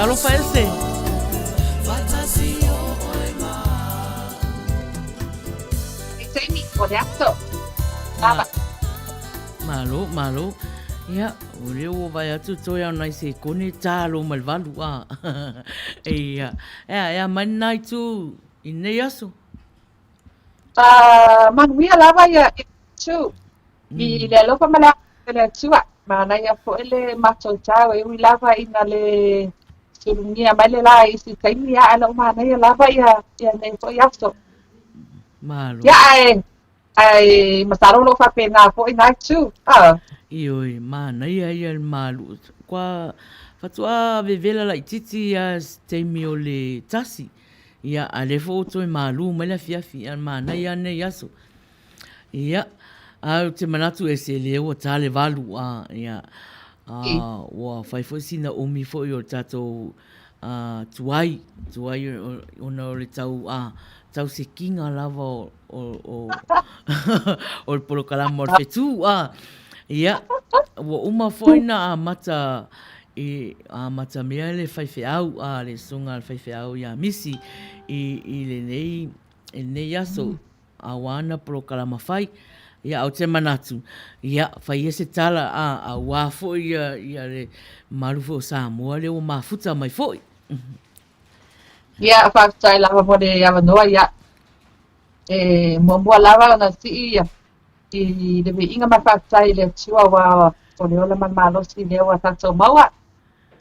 Talofa ese. E taimi o le aso. Lava. Malo, malo. Ia, o lea ua vaai atu toe ao nai sekone talo ma le 8 a. Ia, ea, ea mai lena itu i lenei aso. Manuia lava ia itu i le alofa ma le le Atua. Manaia foi le matou tau e ui lava ina le sulugia mai le la i isi taimi, ia ae o lo o manaia lava ia nei foi aso. Malo. Ia ae ae masalo o lo o faapena foi na itu. Ah. Ioe, manaia ia le malu. Kua faatoa vevela laitiiti ia se taimi o le 1. Ia, a lea foi ua toe malu mai le afiafi, a manaia lava lenei aso. Ia, ae ou te manatu e se lea ua ta le 8, a, ia, a, ua fai foi sina umi foi o le tatou a, tuai, tuai ona o le tau, a, tau sekiga lava o, o, o, o le polokalama o le fetu, a. Ia, ua uma foi na amata i amatamea le faifeau, a, le susuga a le faifeau ia Misi i, i lenei, i lenei aso. Aua ana polokalama fai. Ia, ou te manatu, ia, fai ia se tala, a, auā foi ia, ia le mamalu foi o Samoa lea ua mafuta mai foi. Ia, faafetai lava mo le avanoa, ia. E muamua lava ona sii ia i le viiga ma le faafetai i le Atua aua o le ola ma le malosi lea ua tatou maua.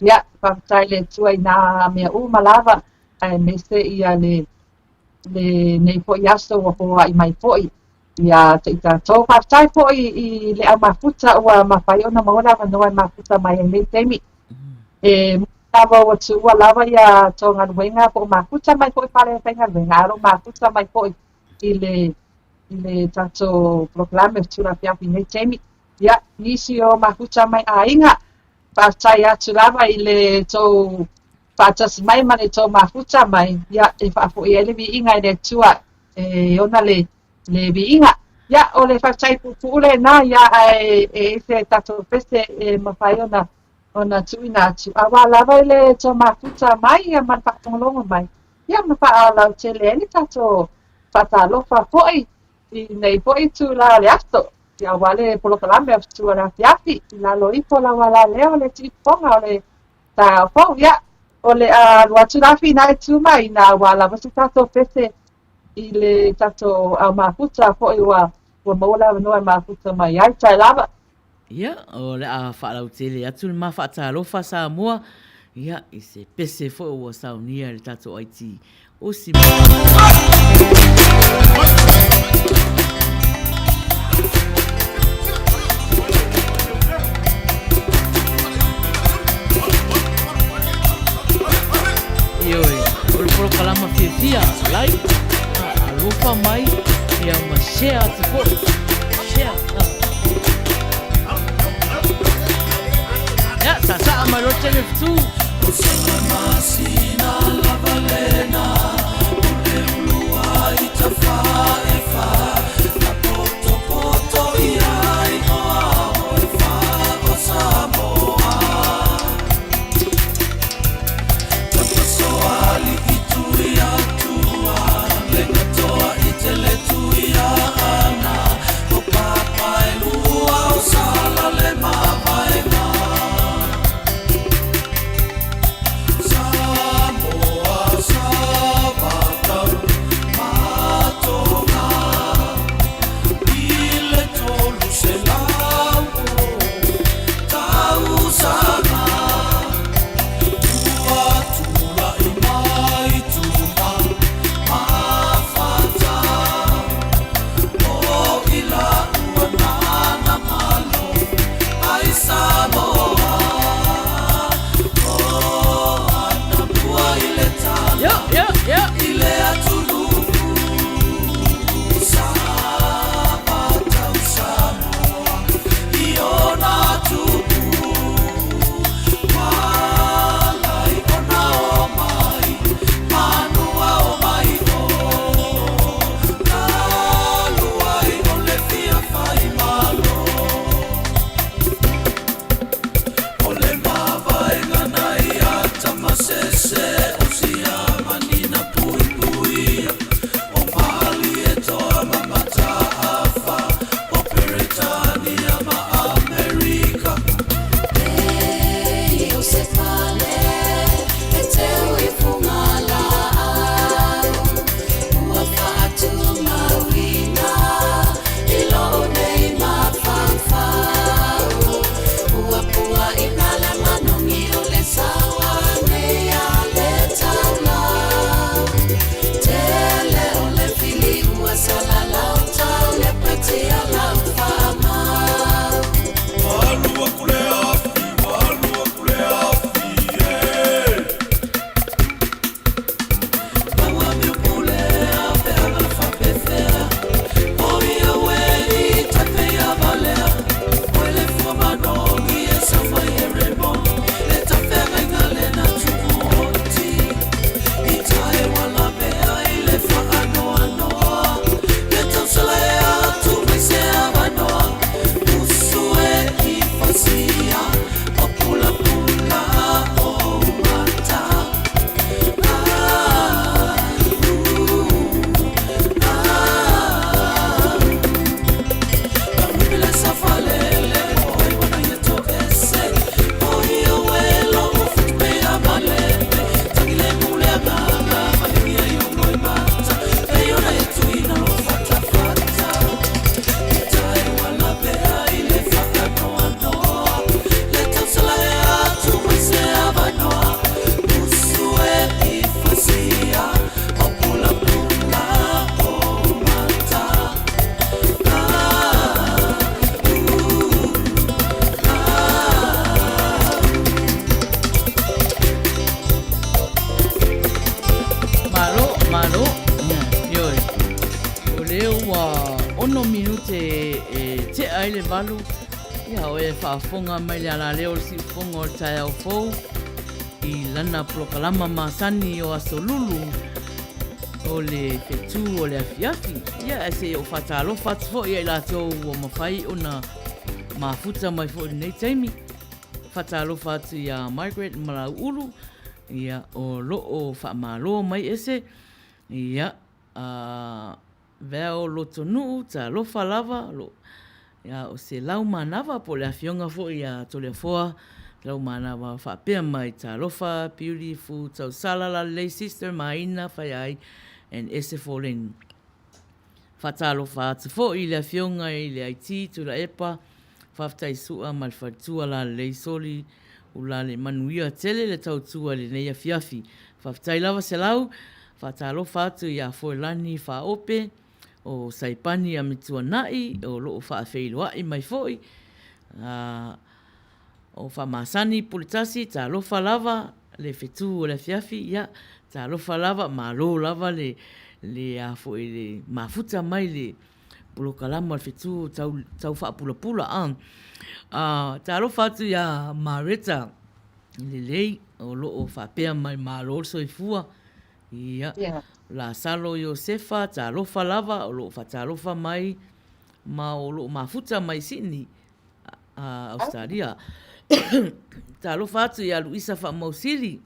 Ia, faafetai i le Atua i nā mea uma lava, aemaise ia le lenei foi aso ua foai mai foi ia te i tatou. Faafetai foi i le au mafuta ua mafai ona maua le avanoa e mafuta mai ai nei taimi. E lava ua tuua lava ia tou galuega po o mafuta mai foi fale faigaluega, ae o lo o mafuta mai foi i le i le tatou polokalame o Fetu Afiafi i nei taimi. Ia, nisi o mafuta mai aiga, faafetai atu lava i le tou faatasi mai ma le tou mafuta mai, ia, e faafoi ai le viiga i le Atua e ona le, le viiga. Ia, o le faafetai puupuu lena, ia, ae e i ai se tatou pese e mafai ona, ona tuuina atu. Aua lava i le tou mafuta mai, ia, ma le faalogologo mai, ia, ma faalautele ai le tatou faatalofa foi i nei foi itula o le aso. Ia, aua le polokalame o Fetu o le Afiafi, i lalo ifo lava la lea o le tiifofoga o le Taeao fou, ia, o le a alu atu la Fina e tu mai inā ua lava se tatou pese i le tatou au mafuta foi ua, ua maua le avanoa e mafuta mai ai. Tae lava. Ia, o le a faalautele atu le ma faatalofa Samoa, ia, i se pese foi ua saunia e le tatou IT o Simona. Ioe, o le polokalama fiafia, like, alofa mai, ia ma share atu foi. Share. Ia, saasaa mai loa tele fetu. le 8. Ia, o e faafofoga mai le alaleo o le siufofoga o le taeao fou i lana polokalama masani o Aso Lulu o le fetu o le afiafi. Ia, ae se i ou faatalofa atu foi ia i latou ua mafai ona mafuta mai foi i lenei taimi. Faatalofa atu ia Margaret Malauulu, ia, o lo o faamalo mai ese, ia, a Val Lotonuu, talofa lava, lo, ia, o se lau manava po o le afioga foi ia Toleafoa, lau manava faapea mai, talofa, beautiful, tausala lalelei sister, Maina, Faiai and Ese Foleni. Faatalofa atu foi i le Afioga i le IT Tuilaepa, faafetai Sua ma le faletua lalelei Soli Ulale manuia tele le tautua i lenei afiafi. Faafetai lava Selau, faatalofa atu ia Foelani Faaope o Saipani Amituanai o loo faafeiloai mai foi. O Faamasani Puletasi, talofa lava le fetu o le afiafi, ia, talofa lava, malo lava le, le a foi le mafuta mai le polokalama o le fetu tau, tau faapulapula, a. A, talofa atu ia Mareta Lelei, o lo o faapea mai malo le soifua, ia, yeah. Lasalo Iosefa, talofa lava, o lo o faatalofa mai, ma o lo o mafuta mai Sydney, a Ausetalia. Talofa atu ia Luisa Faamausili,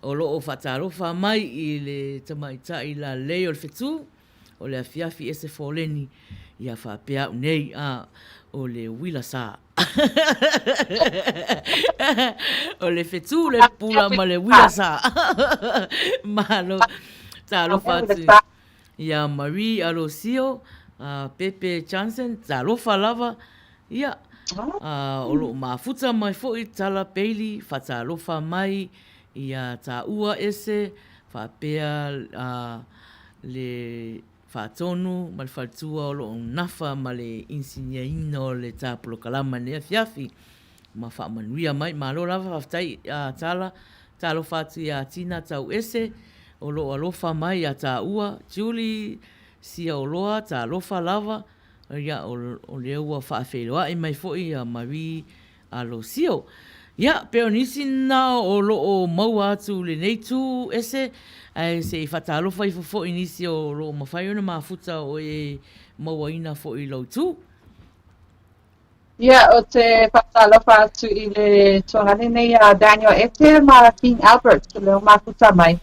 o lo o faatalofa mai i le tamaitai lalelei o le fetu, o le afiafi ese foleni, ia faapea au nei, a, o le uila sa. O le fetu le pula ma le uila sa. Malo, talofa atu. Ia Marie Alosio, Pepe Johnson, talofa lava, ia, o lo o mafuta mai foi Tala Bailey, faatalofa mai ia taua ese, faapea le faatonu ma le faletua o lo o nafa ma le insiniaina o le ta polokalama i lenei afiafi. Ma faamanuia mai. Malo lava faafetai a Tala. Talofa atu ia Tina Tauese o lo o alofa mai ia taua, Julie Siaoloa, talofa lava, ia o lea ua faafeiloai mai foi ia Marie Alosio. Ia, pei o nisi na o lo o maua atu lenei tu ese, ae se i faatalofa ifo foi i nisi o lo o mafai ona mafuta o e mauaina foi i lou tu. Ia, ou te faatalofa atu i le tuagane nei a Daniel Ete ma King Albert, leo mafuta mai.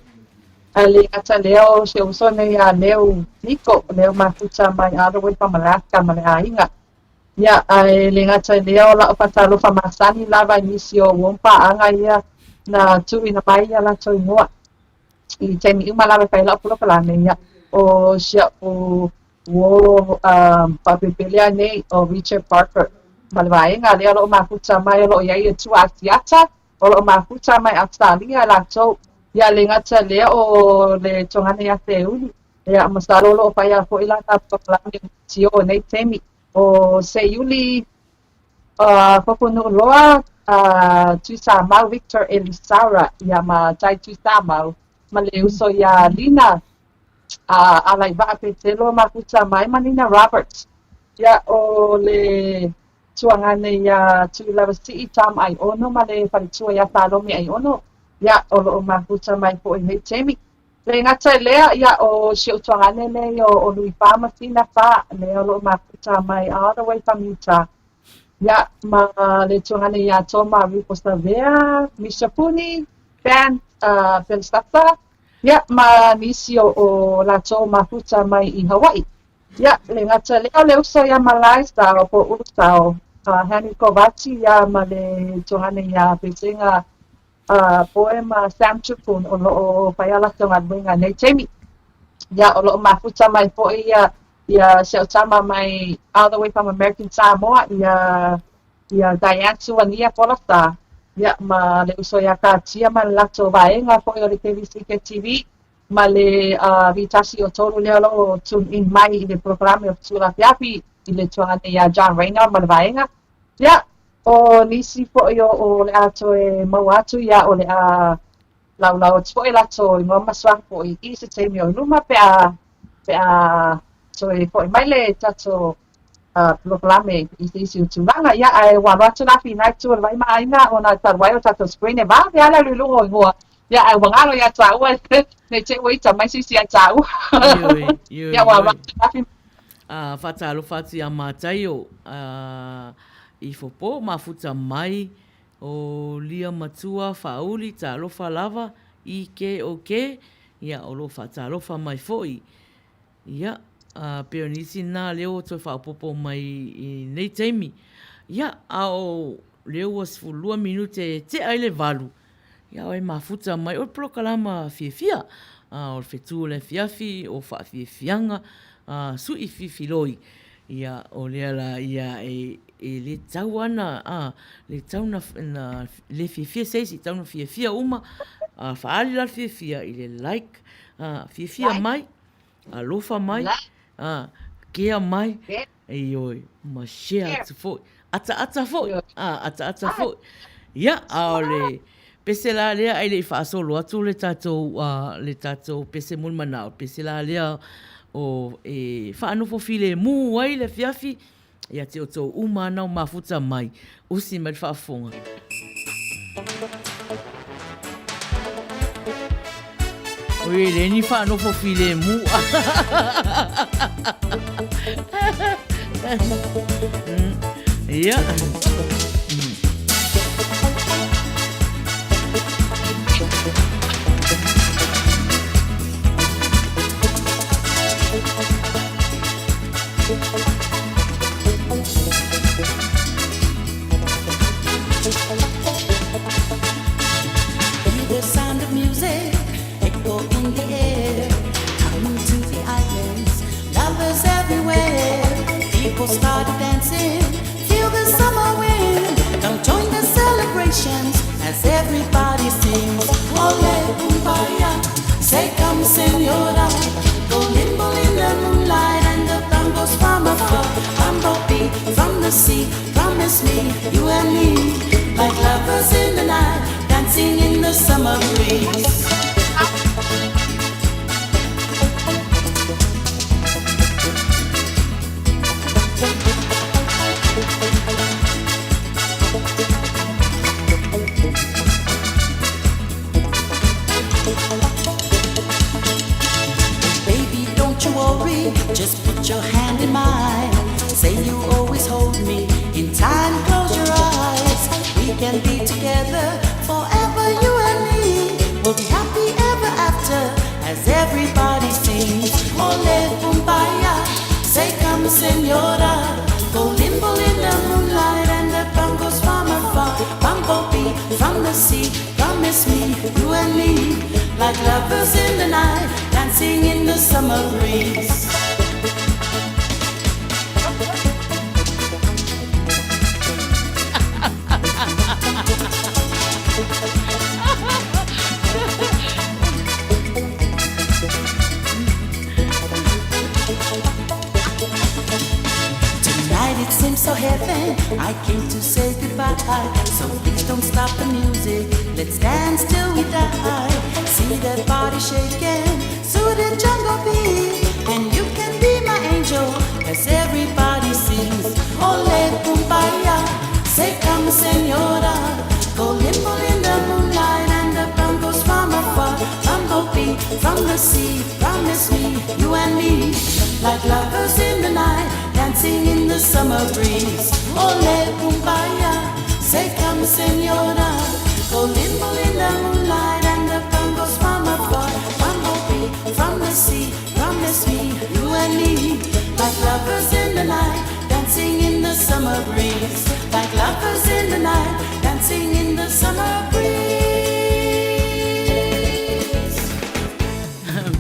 A le gata lea o si ou uso nei a Leo Niko, leo mafuta mai all the way from Alaska ma le aiga. Ia, ae le gata i lea o la'u faatalofa masani lava i nisi o uo ma paaga ia na tuuina mai ia latou igoa. I taimi uma lava e fai ai la'u polokalame, ia, o si a'u Uo faapelepele a nei o Richard Parker ma le vaega lea o lo o mafuta mai o lo o i ai le Tua Asiata o lo o mafuta mai Ausetalia latou. Ia le gata lea o le Togane ia Seuli. Ia masalo o lo o fai a foi lana polokalame tio o nei taimi. O Seiuli Fofonuuloa Tuisamau Victor Elisara ia ma Tai Tuisamau ma le uso ia Lina a Alaiva'a Petelo Mafuta mai ma Nina Roberts. Ia, o le tuagane ia Tuilavasi'i Tom Aiono ma le faletua ia Salome Aiono, ia, o lo o mafuta mai foi nei taimi. Le gata i lea, ia, o si ou tuagane nei o, o Lui Fa ma Sina Fa, lea o lo o mafuta mai all the way from Utah. Ia, ma le tuagane ia Toma Rufo Savea, Misha Puni, Ben uh, Belstata, Ia, ma nisi o, o latou mafuta mai i Hawaiʻi. Ia, le gata lea o le uso ia Malae Sao po Ulu Sao, a Henry Kovaci ia ma le tuagane ia Pesega a Poe ma Sam Chukun o lo o fai a latou galuega nei taimi. Ia, o lo o mafuta mai foi ia ia si au tama mai all the way from American Samoa ia Ia Diane Suania Folasa, ia, ma le uso ia Katia ma le latou vaega foi o le KVCK TV, ma le uh, V1 o tolu lea o lo o tune in mai i le polokalame o Fetu Afiafi i le tuagane ia John Rayner ma le vaega. Ia, o nisi foi o, o le a toe maua atu ia o le a laulau atu foi latou igoa ma suafa foi i se taimi o i luma pe a pe a toe foi mai le tatou Polokalame i se isi o tulaga, ia, ae ua alu atu la Finai i tua o le vai ma aiga ona talu ai o tatou screen e vave lava le alu i luga o igoa, ia, ae ua galo ia tāua ne i te i ua ita mai se isi ia tāua. Ioe, ioe, Ia, ua alu atu la Finai. A, faatalofa atu ia Mataio, a, i Fopo, mafuta mai, o Lia Matua, Whaauli, talofa lava, i ke o ke, ia, o lo o faatalofa mai foi. Ia, a pei o nisi na lea ua toe faaopoopo mai i nei taimi. Ia, a o lea ua 12 minute e tea ai le 8, ia o e mafuta mai, o le polokalama fiafia, a o le fetu o le afiafi, o faafiafiaga, a sui fifiloi. Ia, o lea la ia e, e le tau ana, a, le tau na, na le fiafia se isi, tau na fiafia uma, a faaali la le fiafia i le like, a, fiafia mai, Alofa mai, a, kea mai, ioe, ma share atu foi. Ataata foi, a, ataata foi. Ia, a o le pese la lea ai le i faasolo atu le tatou, a, le tatou pese mo le manao, pese la lea o e faanofo filemu ai le afiafi, Ia te outou uma ana o mafuta mai, usi mai le faafofoga. Oi, e le ni whaanofo filemu. Ia.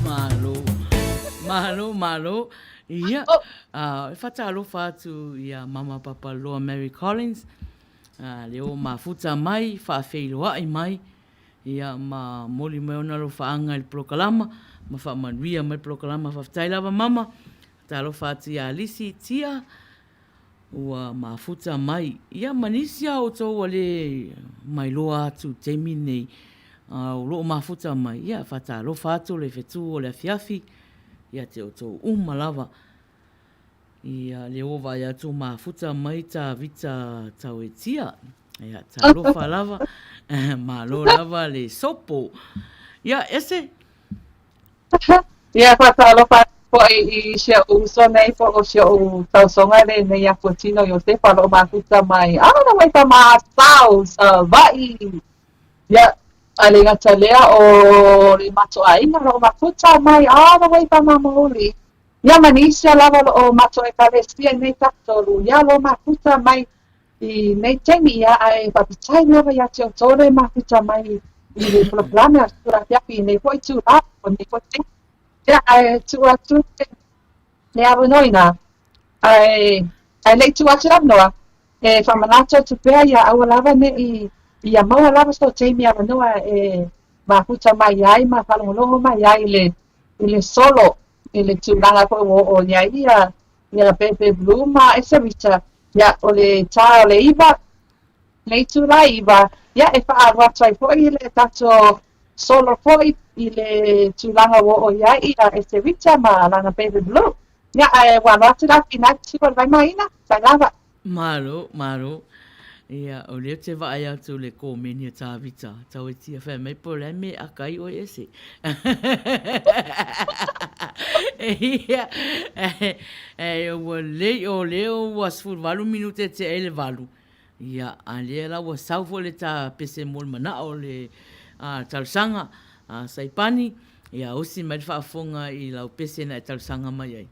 Malo, malo, malo. Ia, e faatalofa atu ia Mama Papaloa Mary Collins, le o mafuta mai, faafeiloai mai, ia ma moli mai ona alofaaga i le polokalama, ma faamanuia mai le polokalama. Faafetai lava Mama, talofa atu ia Lisi Tia, ua mafuta mai, ia ma nisi a outou ua le mailoa atu i le taimi lenei, a o lo o mafuta mai, ia faatalofa atu le fetu o le afiafi ia te outou uma lava. Ia, lea ua vaai atu ua mafuta mai Tavita Tauetia. Ia, talofa lava. Malo lava le sopo. Ia, ese. Ia, faatalofa atu foi i si ou uso nei po o si ou tausoga lenei ia Fuatino Iosefa o lo o mafuta mai all the way from Asau, Savaii. Ia, ae le gata lea o le matou aiga o lo o mafuta mai all the way from Mamouli. Ia ma nisi lava o lo o matou ekalesia i nei tafatolu, ia lo mafuta mai i nei taimi, ia ae faafetai lava ia te outou le mafuta mai i le polokalame a le afiafi i nei foi itulā o nei foi taimi. Ia ae tuu atu le avanoa ina, ae ae le i tuu atu le avanoa, e faamanatu atu pea ia aua lava ne i ia maua lava so taimi avanoa e mafuta mai ai ma faalogologo mai ai i le i le solo i le tulaga foi ua oo i ai ia ia Bebe Blue ma Eserita, ia o le tā o le 9, le itulā 9, ia e faaalu atu ai foi le tatou solo foi i le tulaga ua oo i ai ia Eserita ma lana Bebe Blue. Ia, ae ua alo atu la ki nā tiro o le Vaimāina, whai lava. Malo, malo. Ia, o lea ou te vaai atu i le komeni a Tavita, tau e tia whai mai po o le a me aka ai oe ese. Ia, e, ua lei, o lea ua 18 minute te ai le valu. Ia, a lea la ua sau foi le ta pese mo le manao o le talosaga a Saipani, ia osi mai le faafofoga i lau pese na e talosaga mai ai.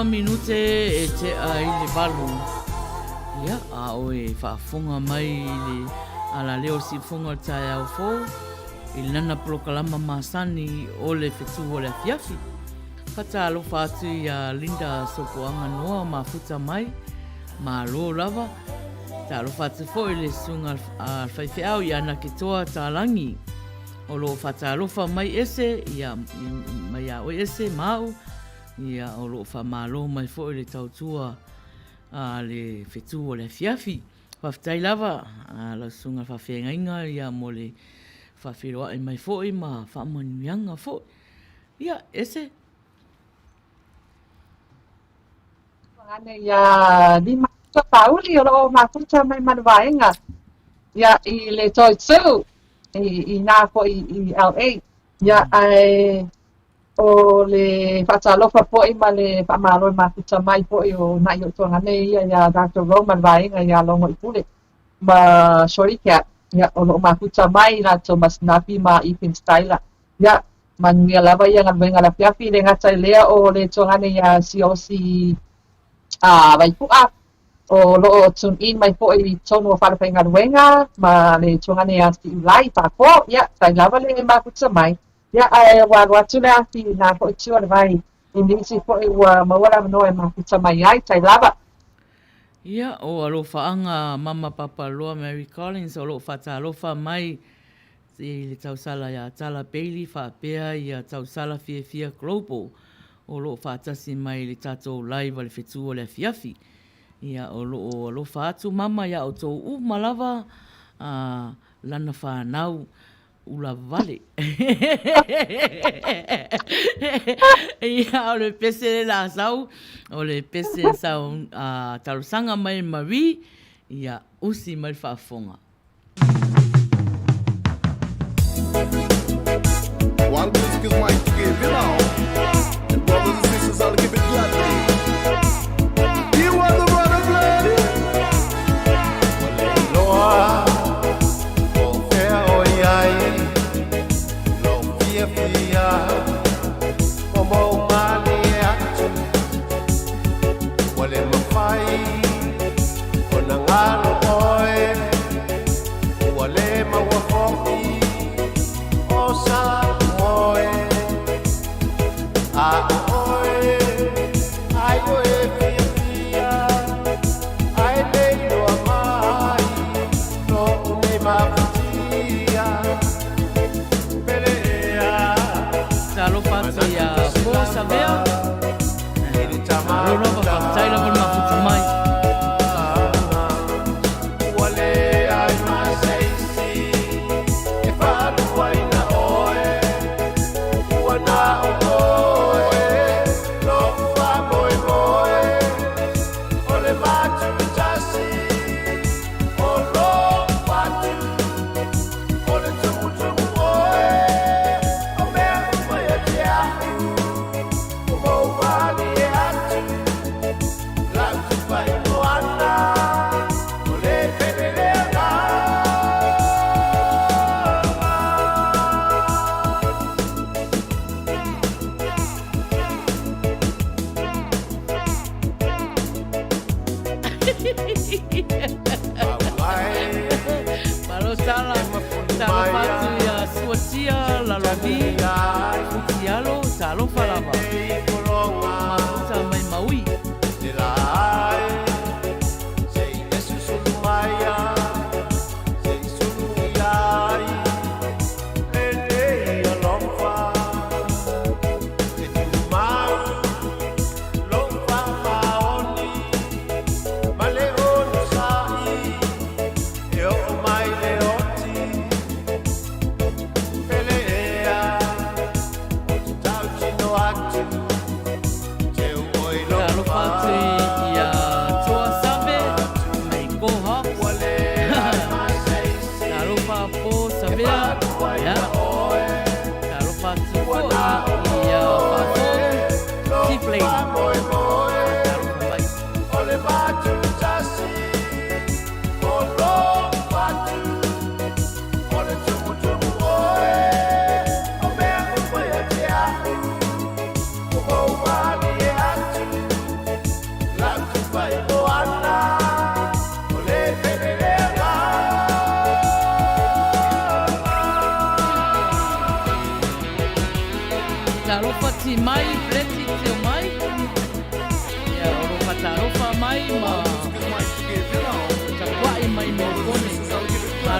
22 minute e tea i le 8. Ia, a oe faafofoga mai i le alaleo o le siufofoga o le taeao fou i lana polokalama masani o le fetu o le afiafi. Faatalofa atu iā Linda Sopoaga Noa o Mafuta mai, malo lava. Talofa atu foi i le susuga a le faifeau ia Naketoa Talangi o lo o faatalofa mai ese ia mai ia oe ese ma au ia o lo o faamalo mai foi le tautua a le fetu o le afiafi. Faafetai lava a lau susuga faafeagaiga ia mo le faafeiloai mai foi ma faamanuiaga foi. Ia, ese. Ane ia Lima Pauli o lo o mafuta mai ma le vaega ia i le Toi Tū i nā foi i LA. Ia ae o le faatalofa foi ma le faamalo e mafuta mai foi o na'i o Tuagane ia ia Dr. Rome ma le vaega ia Logoipule ma Shorty Cat ia o lo o mafuta mai latou ma Sinapi ma Ethan Styler. Ia, manuia lava ia galuega o le afiafi, e le gata i lea o le tuagane iā Siaosi a Vaipu'a, o lo o tune in mai foi i totonu o falefaigaluega ma le tuagane iā Si'ulai Pāpō, ia, tai lava le mafuta mai, ia, ae ua alu atu le afi i nā foi tiu o le vai i nisi foi ua maua le avanoa e mafuta mai ai, tai lava. Ia, o Alofaaga Mama Papaloa Mary Collins o lo o faatalofa mai i le tausala iā Tala Bailey faapea ia tausala fiafia Global o lo o faatasi mai i le tatou live a le fetu o le afiafi. Ia o lo o alofa atu mama iā outou uma lava a lana whanau ula vale. Ia o le pese le la sau, o le pese sau a talosaga mai Marie, ia usi mai le faafofoga. While music is mine to give, you know. And brothers and sisters, I'll give it gladly. You are the brother blood. Ua le iloa po o fea o i ai lou fiafia ua mou malie atu. Ua le mafai ona galo ʻoe, ua le maua hoʻi o sa moe.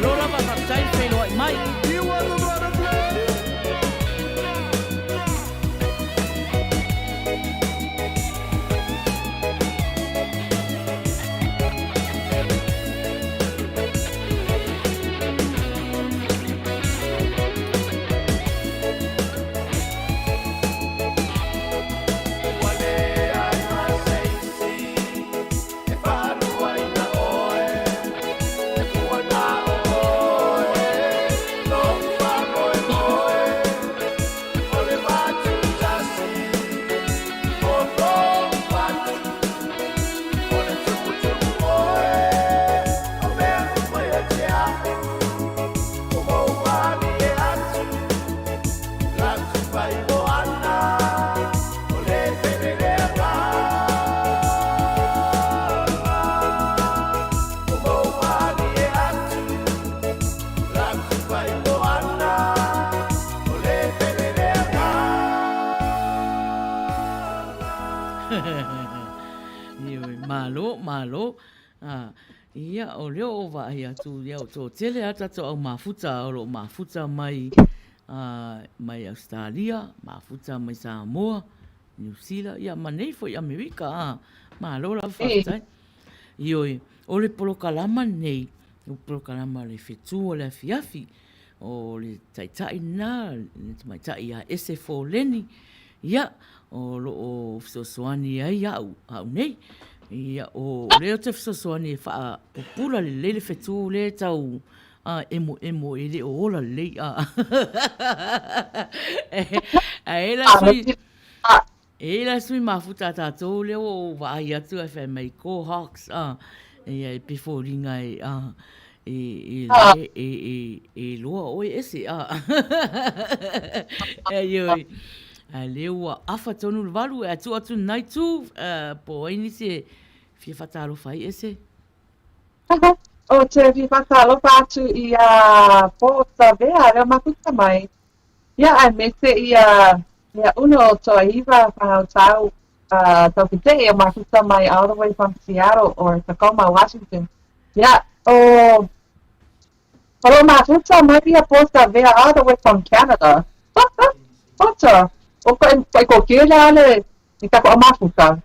Malo lava, faafetai le feiloai mai. You are the blood of blood. Ua leai ma se isi e faaluaina oe, e puana o oe lou faamoemoe, o le Vatutasi o lou fatu, o le tumutumu oe o mea uma ia te au, o mou malie atu. Ioe, malo, malo. Ah, ia, o lea o vaai atu, ia o toatele a tatou au mafuta o lo o mafuta mai mai Ausetalia, mafuta mai Samoa, Niu Sila, ia ma nei foi Amerika, a, malo lava faafetai. Ioe, o le polokalama lenei, o le polokalama o le fetu o le afiafi, o le taitai lena, le tamaitai ia Ese Foleni, ia, o lo o fesoasoani ai au, au nei. Ia, o lea ou te fesoasoani e faapupula lelei le fetu lea e tau a emoemo e le o ola lelei a. Ae la sui e la sui mafuta a tātou lea ua ou vaai atu ae fai mai go Hawks a ia e pe foliga e a e e e e e loa oe ese a. E ioi a lea ua afa tonu le 8 e atu atu nai tu po o ai nisi e fia faatalofa ai ese. Ou te fia whakaalofa atu i a Paul Savea, reo makuta mai. Ia, aemaise ia ia una o Toaiva Whangautau uh, Taupitee o makuta mai all the way from Seattle or Tacoma, Washington. Ia, o o lo makuta mai ia Paul Savea all the way from Canada. Ota, o ko e ko kela le i ta ko makuta.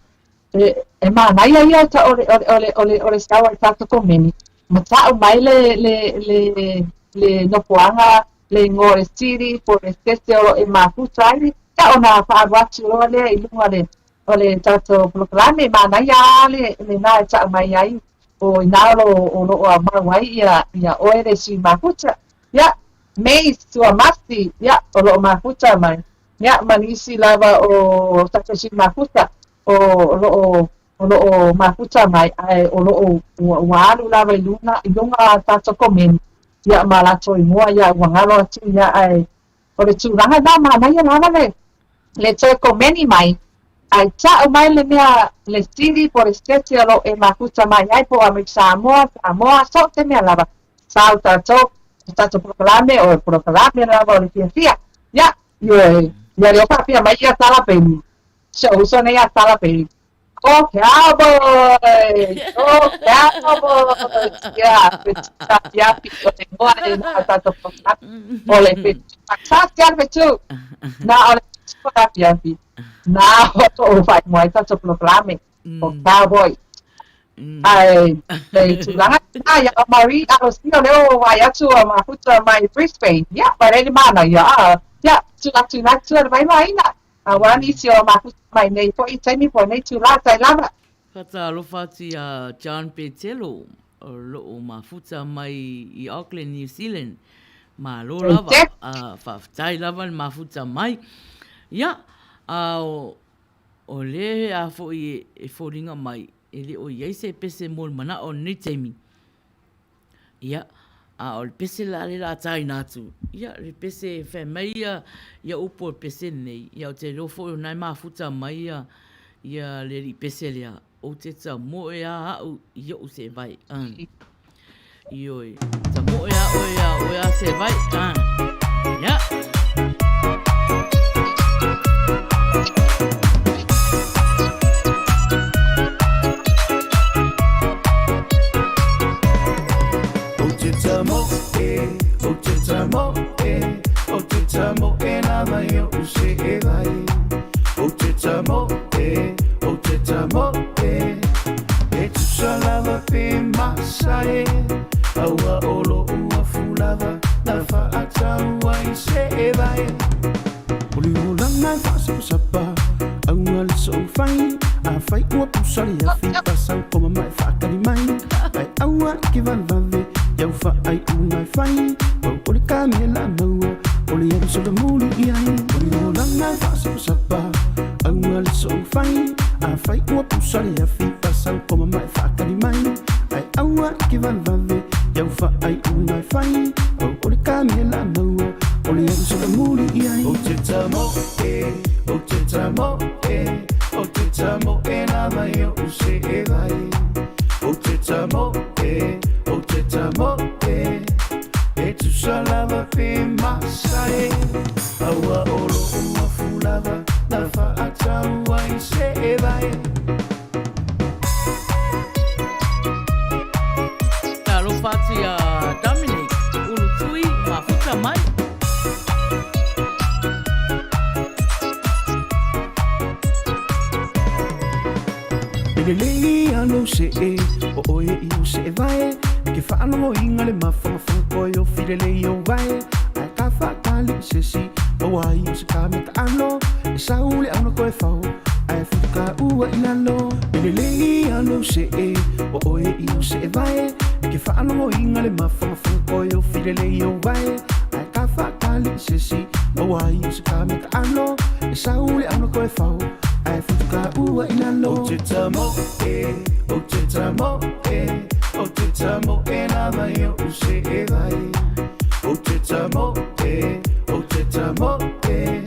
E manaia ia ta o le, o le, o le, o le, o le sau ai tātou komeni. Ma ta'u mai le, le, le, le nofoaga, le ingoa o le siri, po o le sese o lo e mafuta ai, ia ona faalu atu loa lea i luga o le, o le tatou polokalame. Manaia lava le, lena e ta'u mai ai, o inā o lo, o lo o mau ai ia, ia oe le sui mafuta. Ia, May Suamasi, ia, o lo o mafuta mai. Ia, ma nisi lava o tatou sui mafuta, o lo o o lo o mafuta mai ae o lo o ua, ua alu lava i luna i luga a tatou komeni ia ma latou igoa ia ua galo atu ia ae o le tulaga na manaia lava le le toe komeni mai ae ta'u mai le mea le sili po o le sese o lo o e mafuta mai ai po o Amerika Samoa, Samoa, so o se mea lava sau tatou o tatou polokalame o le polokalame lava o le fiafia ia ioe ia leo faapea mai ia tala peni Si ou uso nei a tala pei, Go Cowboys! Go Cowboys! Yeah, fetu afiafi o le igoa lena o tatou polokalame. O le fetu faatasi a le fetu. Na o le fetu o le afiafi. Na o toʻu faaigoa ai tatou polokalame o Cowboys. Ae le tulaga lena ia Marie Alosio lea ua vaai atu ua mafuta mai Brisbane. Ia, mai lea i le manaia. Ia, tu atu i tua le vaivaiina. Aua nisi o mafuta mai nei foi taimi po o nei tula tai lava. Whakaalofa atu i a John Petelo o loo mafuta mai i Auckland, New Zealand. Malo lava, a faafetai lava le mafuta mai. Ia, a o le a foi e foliga mai e le o i ai se pese mo le manao o lenei taimi. Ia, a o le pese la lea o le a taina atu, ia, le pese e fai mai ia, ia upu o le pese lenei, ia ou te iloa foi o na e mafuta mai ia, ia le alii pese lea, ou te tamoe a au i oʻu seewai. Ioe, tamoe a oe ia oe a seewai. Ia. Ou te tamoe. tamoe, Ou te tamoe lava i oʻu seʻevai. Ou te tamoe, ou te tamoe, E tusa lava pe masa e, A ua o loʻu afu lava na faatau ai seʻevai. O le olaga e faasapasapa, Aua le soufai, Afai ua pusa le afi, Pasau koma ma e faakali mai. Ae aua i ke vavevave, Iau faaiuga e fai, Pau o le kamela maua, O le alu solomuli i ai. O le olaga e faasapasapa, Aua le soufai, Afai ua pusa le afi, Pasau koma ma e faakali mai. Ae aua i ke vavevave, Iau faaiuga e fai, Pau o le kamela maua, O le alu solomuli i ai. Ou te tamoe, ou te tamoe, Ou te tamoe lava i oʻu seʻevai. Ou te tamoe, ou te tamoe, E tusa lava pe masa e, A ua o loʻu afu lava na faatau ai seʻevai. Talofa atu iā Dominic Ulutui mafuta mai. E lelei a lou seʻe, o ʻoe i ou seʻevae, E ke faalogoina le mafanafana koe o filelei ou vae, Ae ka faatali i sesi, maua ai o se ka mea taalo, E sau le auna koe fao, ae futu ka ua i lalo. E lelei a lou seʻe, o ʻoe i ou seʻevae, E ke faalogoina le mafanafana koe o filelei ou vae, Ae ka faatali i sesi, maua ai o se ka mea taalo, E sau le auna koe fao, ae futu ka ua i lalo. Ou te tamoe, ou te tamoe, Ou te tamoe lava i oʻu seʻevai. Ou te tamoe, ou te tamoe,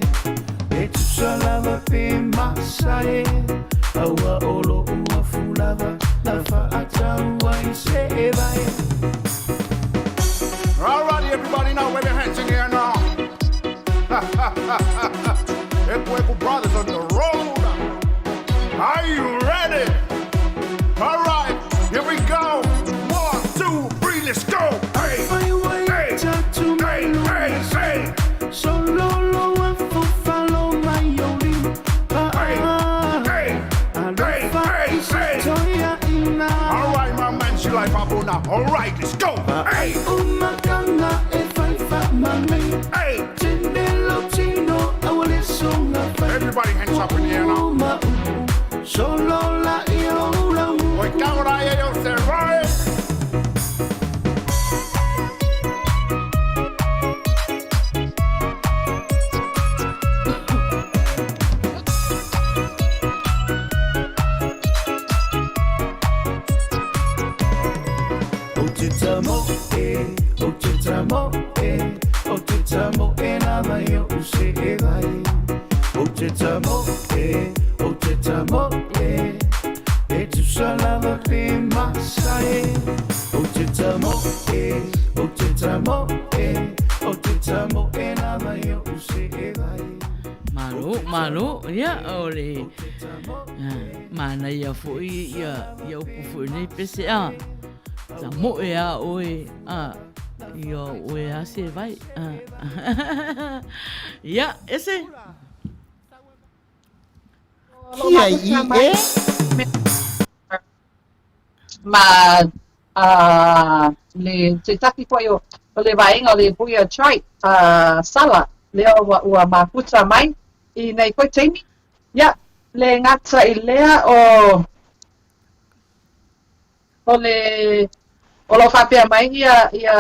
E tusa lava pe masa e, A ua o loʻu afu lava na faatau ai seʻevai. Alrighty, everybody, now wave your hands in the air now. Eku Eku Brothers on the road. Are you ready? All right, here we go. 1, 2, 3, let's go. Hey, hey, hey, hey, hey. Hey, hey, hey, hey. All right, my man, she like Papuna. All right, let's go. Hey, hey. Everybody hands up in the air now. Oi, kaura e o se roe. Ou te tamoe, ou te tamoe, Ou te tamoe lava i oʻu seʻevai. Ou te tamoe, ou te tamoe, E tusa lava pe masa e. Ou te tamoe, ou te tamoe, Ou te tamoe lava i oʻu seʻevai. Malo, malo, ia, o le manaia foi ia, ia upu foi nei pese a. Tamoe a oe, a, ia oe a se vai. Ia, ese. Kia i e. Ma le se tasi foi o le vaega o le Buia Trait Sala lea ua mafuta mai i nei foi taimi. Ia, le gata i lea o o le o lo o faapea mai ia ia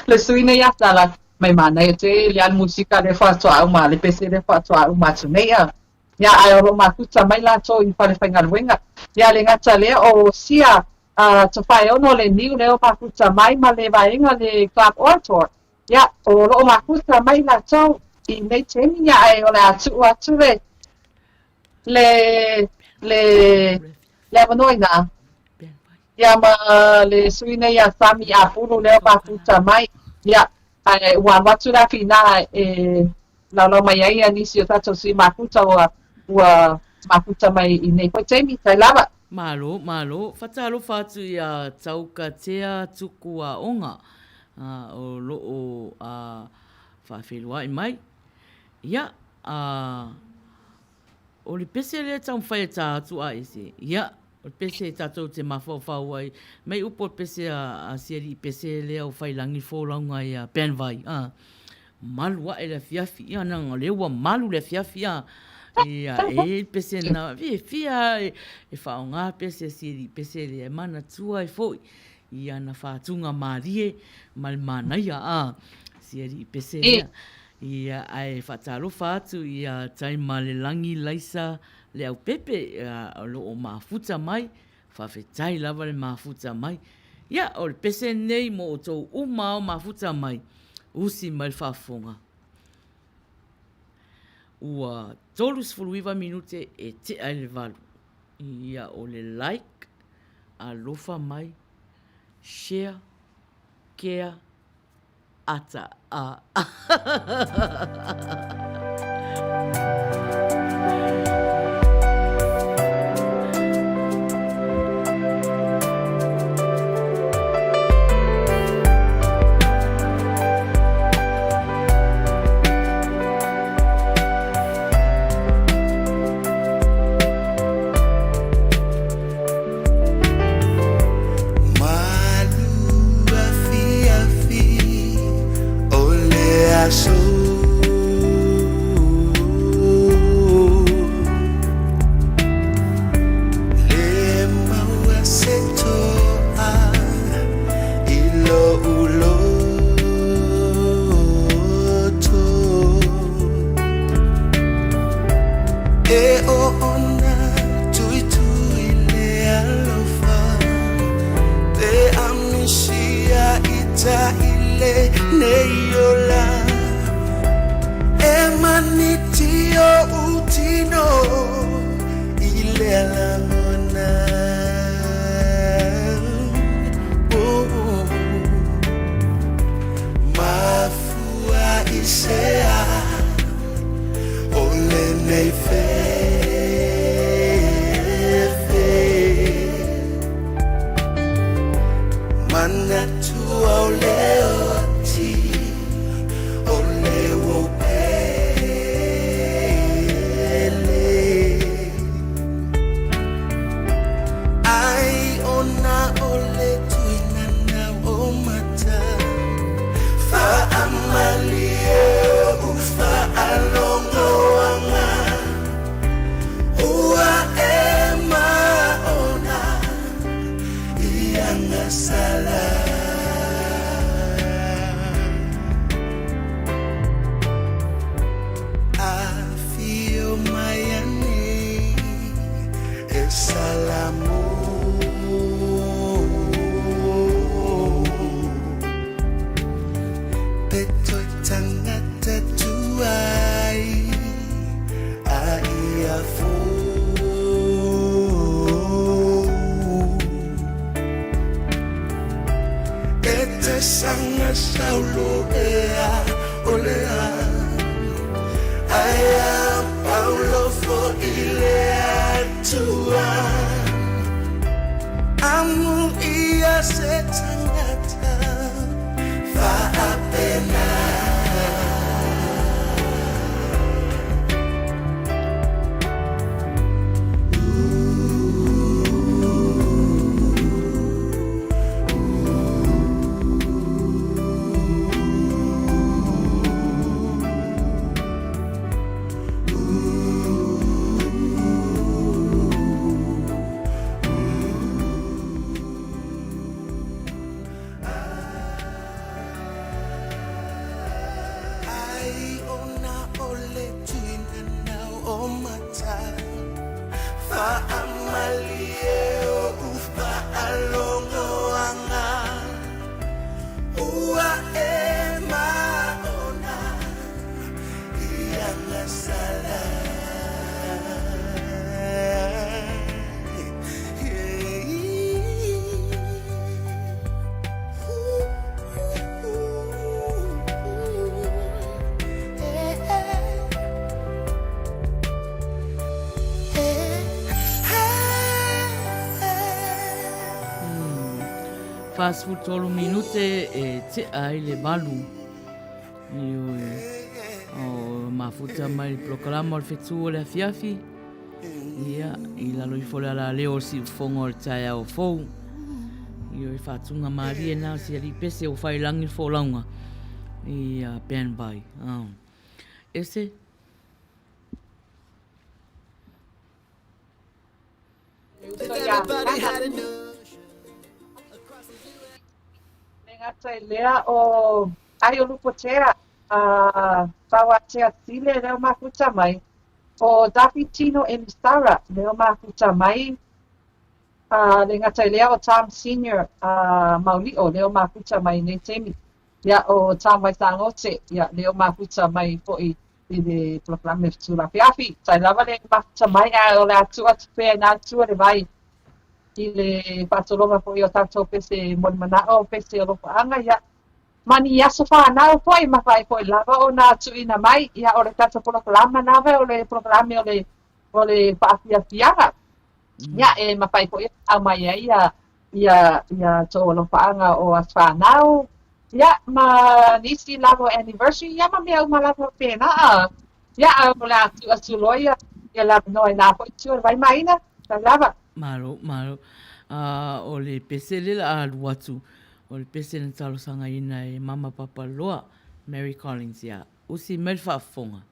le sui nei ia Sala mai manaia te le alu musika lea faatoa uma le pese lea faatoa uma atu nei a. Ia, ae o lo o mafuta mai latou i falefaigaluega. Ia, le gata lea o sia Tofaeono le niu lea o mafuta mai ma le vaega le Club Orator. Ia, o lo o mafuta mai latou i nei taimi, ia, ae o le a tuu atu le, le, le, le avanoa ina. Ia, ma le sui nei ia Sami Apulu lea o mafuta mai. Ia, ae ua alu atu le afi ina e laulau mai ai ia nisi o tatou sui mafuta ua, ua mafuta mai i nei foi taimi, tai lava. Malo, malo. Fatalofa atu ia Taukatea Tukuaonga. o lo o faafeiloai mai. Ia, o le pese lea e taumafai e ta atu a ese, ia, o le pese tatou te mafaufau ai, mai upu o le pese a si alii pese lea o Faiilagi le folauga ia Ben Vai, a, malu ae le afiafi, ia, leaga o lea ua malu le afiafi, a, ia, e i ai le pese lena, fiafia lava e faaaoga pese a si alii pese lea e manatua ai foi i ana fatuga malie ma le manaia, a, si alii pese lea. Ia, ae faatalofa atu ia Taimalelagi Laisa Leaupepe, o lo o mafuta mai, faafetai lava le mafuta mai. Ia, o le pese lenei mo outou uma o mafuta mai, usi mai le faafofoga. Ua 39 minute e tea ai le 8. Ia, o le like, alofa mai, share, care, ata a. Malu afiafi o le aso. Le maua se toa i lo'u loto. E oona tuitui le alofa Pe amisia ita ile nei ola E maniti o utino i le lagona oh, oh. Mafua i sea O lenei fefe Manatu au le oti O le uo pele Ai ona o le tuinana o mata Faamalie o faalogoaga Ua e maona i agasala. Afio mai anei e Salamo. Pe toi tangata tuai a ia fou. E te sanga saulo ea o lea Aia paulo fo i le Atua. Amu ia se tangata faapena. Ai ona o le tuinanau o mata Faamalie o u faalogoaga Ua e maona i agasala. 43 minute e tea ai le 8. Ioe. O mafuta mai le polokalama o le fetu o le afiafi. Ia, i lalo ifo le alaleo o le siufofoga o le taeao fou. Ioe, faatuga malie na si alii pese o failangi le folauga i uh, Banbai. Oh. Ese? Le gata i lea o Aio Lupotea a Fauatea Sile lea o mafuta mai, o Dafi Tino Elisara lea o mafuta mai, a le gata i lea o Tom Senior a Maulio lea o mafuta mai nei taimi. Ia o Tom Waisagote ia lea o mafuta mai foi i le polokalame Fetu Afiafi. Tai lava le mafuta mai ae o le a tuu atu pea i nā tua le vai i le faatologa foi o tatou pese molimana'o, pese alofaanga, ia, ma ni aso fanau foi, mafai foi lava ona tuuina mai, ia, o le tatou polokalama lava o le polokalame o le o le faafiafiaga. Ia, e mafai foi ona aumai ai ia ia ia tou alofaanga o aso fanau, ia, ma nisi lava o anniversary, ia, ma mea uma lava faapena. Ia, a o le a tuu atu loa ia ia le avanoa i na foi tua le vai maina, tau lava. Malo, malo. A o le pese le la alu atu, o le pese na talosagaina e Mama Papa Loa, Mary Collins, ia usi mai le faafofoga.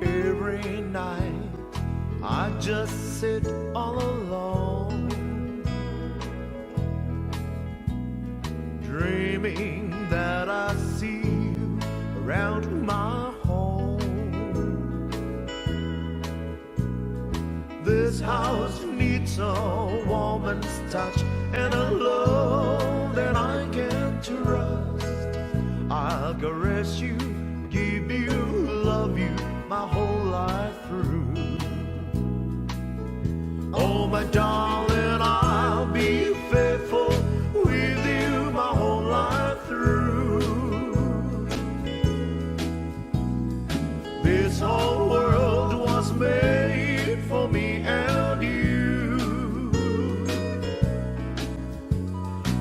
Every night I just sit all alone Dreaming that I see you around my home This house needs a woman's touch And a love that I can trust I'll caress you, give you, love you My whole life through Oh, my darling, I'll be faithful with you my whole life through. This whole world was made for me and you.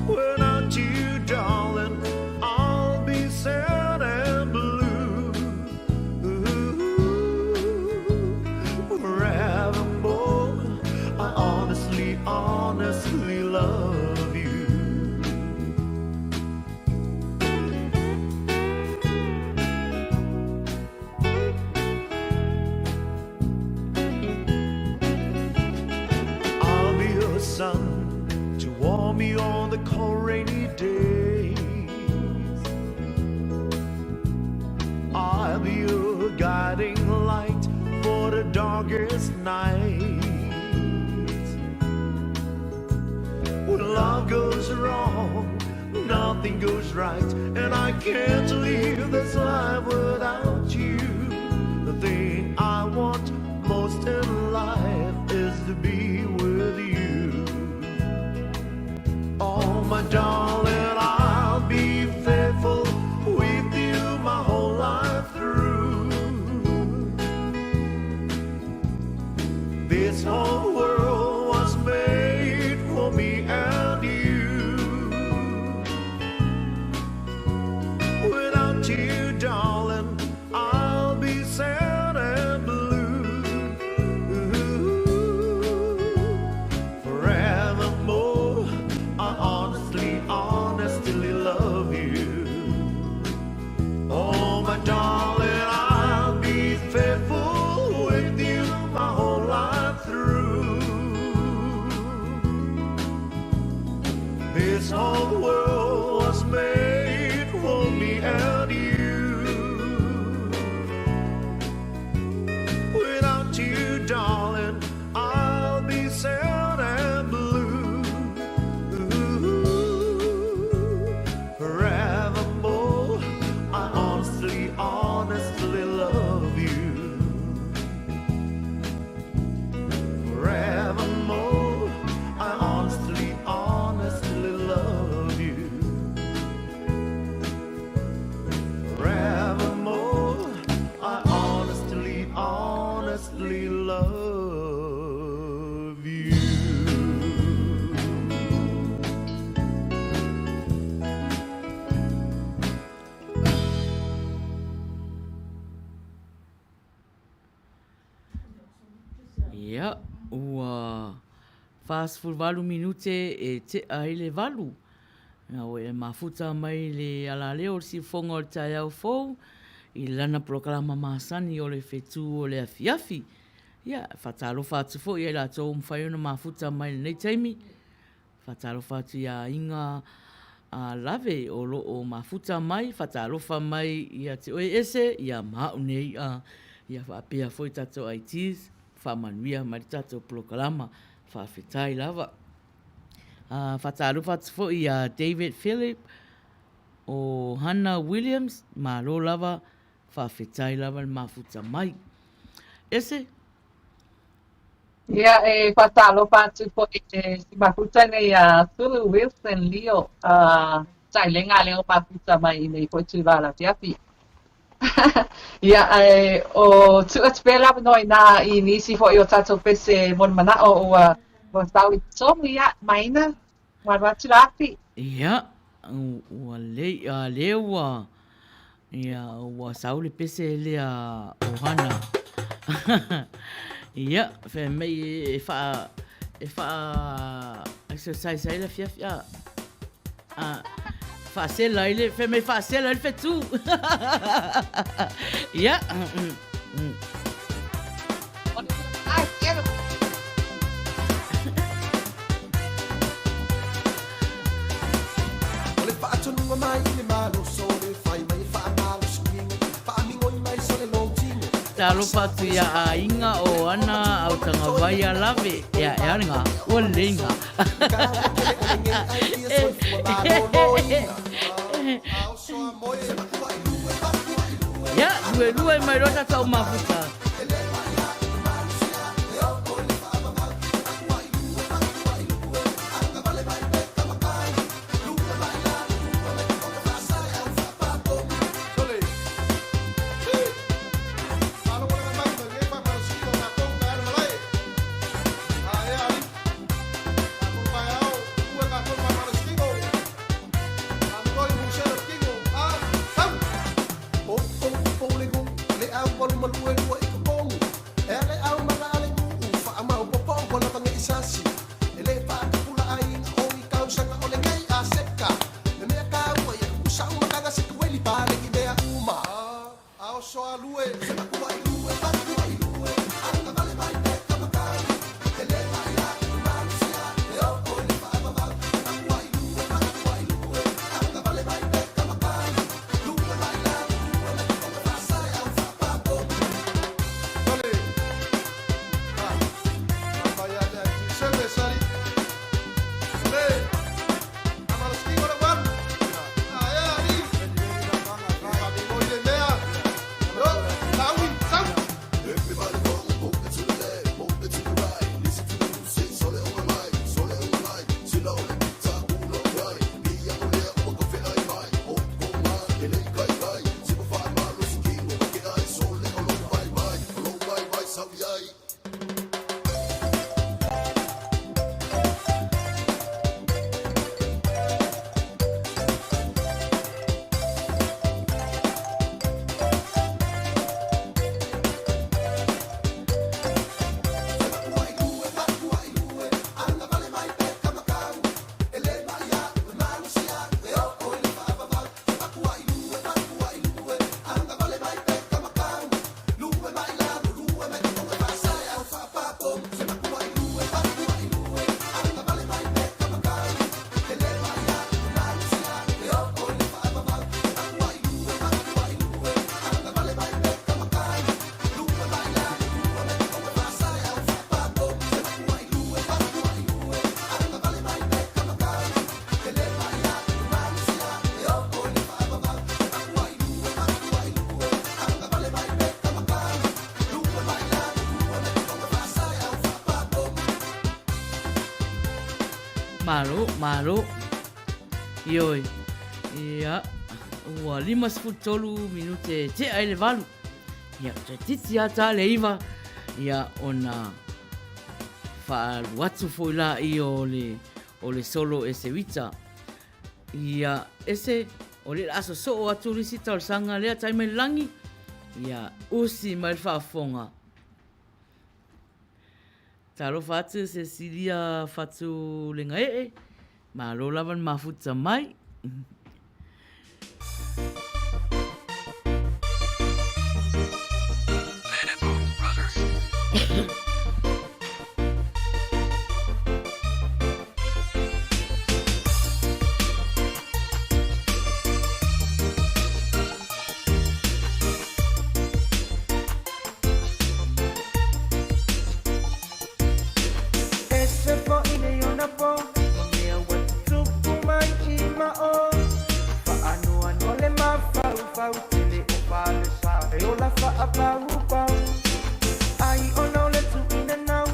Without you, darling, I'll be sad and blue. Forevermore, I honestly, honestly love you. I'll be your sun to warm you on the cold rainy days. I'll be your guiding light for the darkest night. When love goes wrong, nothing goes right, and I can't live this life without you. The thing I want most in life is to be with you. Oh, my darling, I'll be faithful with you my whole life through. This whole world was made for me and you. Without you, darling, I'll be sad and blue. Forevermore, I honestly, honestly love you. Oh, my darling, I'll be faithful with you my whole life through. This whole world was made for me and you. 48 minute e tea ai le valu. Ina ua e mafuta mai le alaleo o le siufofoga o le taeao fou i lana polokalama masani o le fetu o le afiafi. Ia, e faatalofa atu foi ia i latou ua mafai ona mafuta mai i lenei taimi. Faatalofa atu ia Aiga a Lave o lo o mafuta mai, faatalofa mai ia te oe Ese, ia ma au nei a, ia faapea foi tatou ITs, faamanuia mai le tatou polokalama. Faafetai lava. Faatalofa atu foi ia David Philip o Hana Williams, malo lava, faafetai lava le mafuta mai. Ese. Ia, e faatalofa atu foi i le si mafuta nei ia Sulu Wilson Leo, a taʻilega lea o mafuta mai i nei foi tula o le afiafi. Ia, ae o tuu atu pea le avanoa inā i nisi foi o tatou pese mo le manaʻo ua ua sau i totonu, ia, Maina, ua alu atu la afi. Ia, ua lei, a lea ua, ia, ua sau le pese lea o Hana. Ia, fai mai e wha, e wha exercise ai le afiafi, a, a, whaasela ai le, fai mai whaasela ai le whetū. Ia. O le faatonuga mai i le malosi o le fai mai e faamalosi tino, faamigoi mai sole lou tino. Talofa atu ia aiga o ana autagavai a lave, ea ea nga, ua lelei nga. Ia, luelue mai loa tatou mafuta. Malo, malo. Ioe. Ia, ua 53 minute tea ai le valu. Ia, toeitiiti lava ta le iva, ia, ona faaalu atu foi laia o le, o le solo e Seuita. Ia, ese, o lea o le a sosoo atu le isi talosaga lea, tai mai le lagi, ia, usi mai le faafofoga. Talofa atu Cecilia Fatulegaee, malo lava le mafuta mai.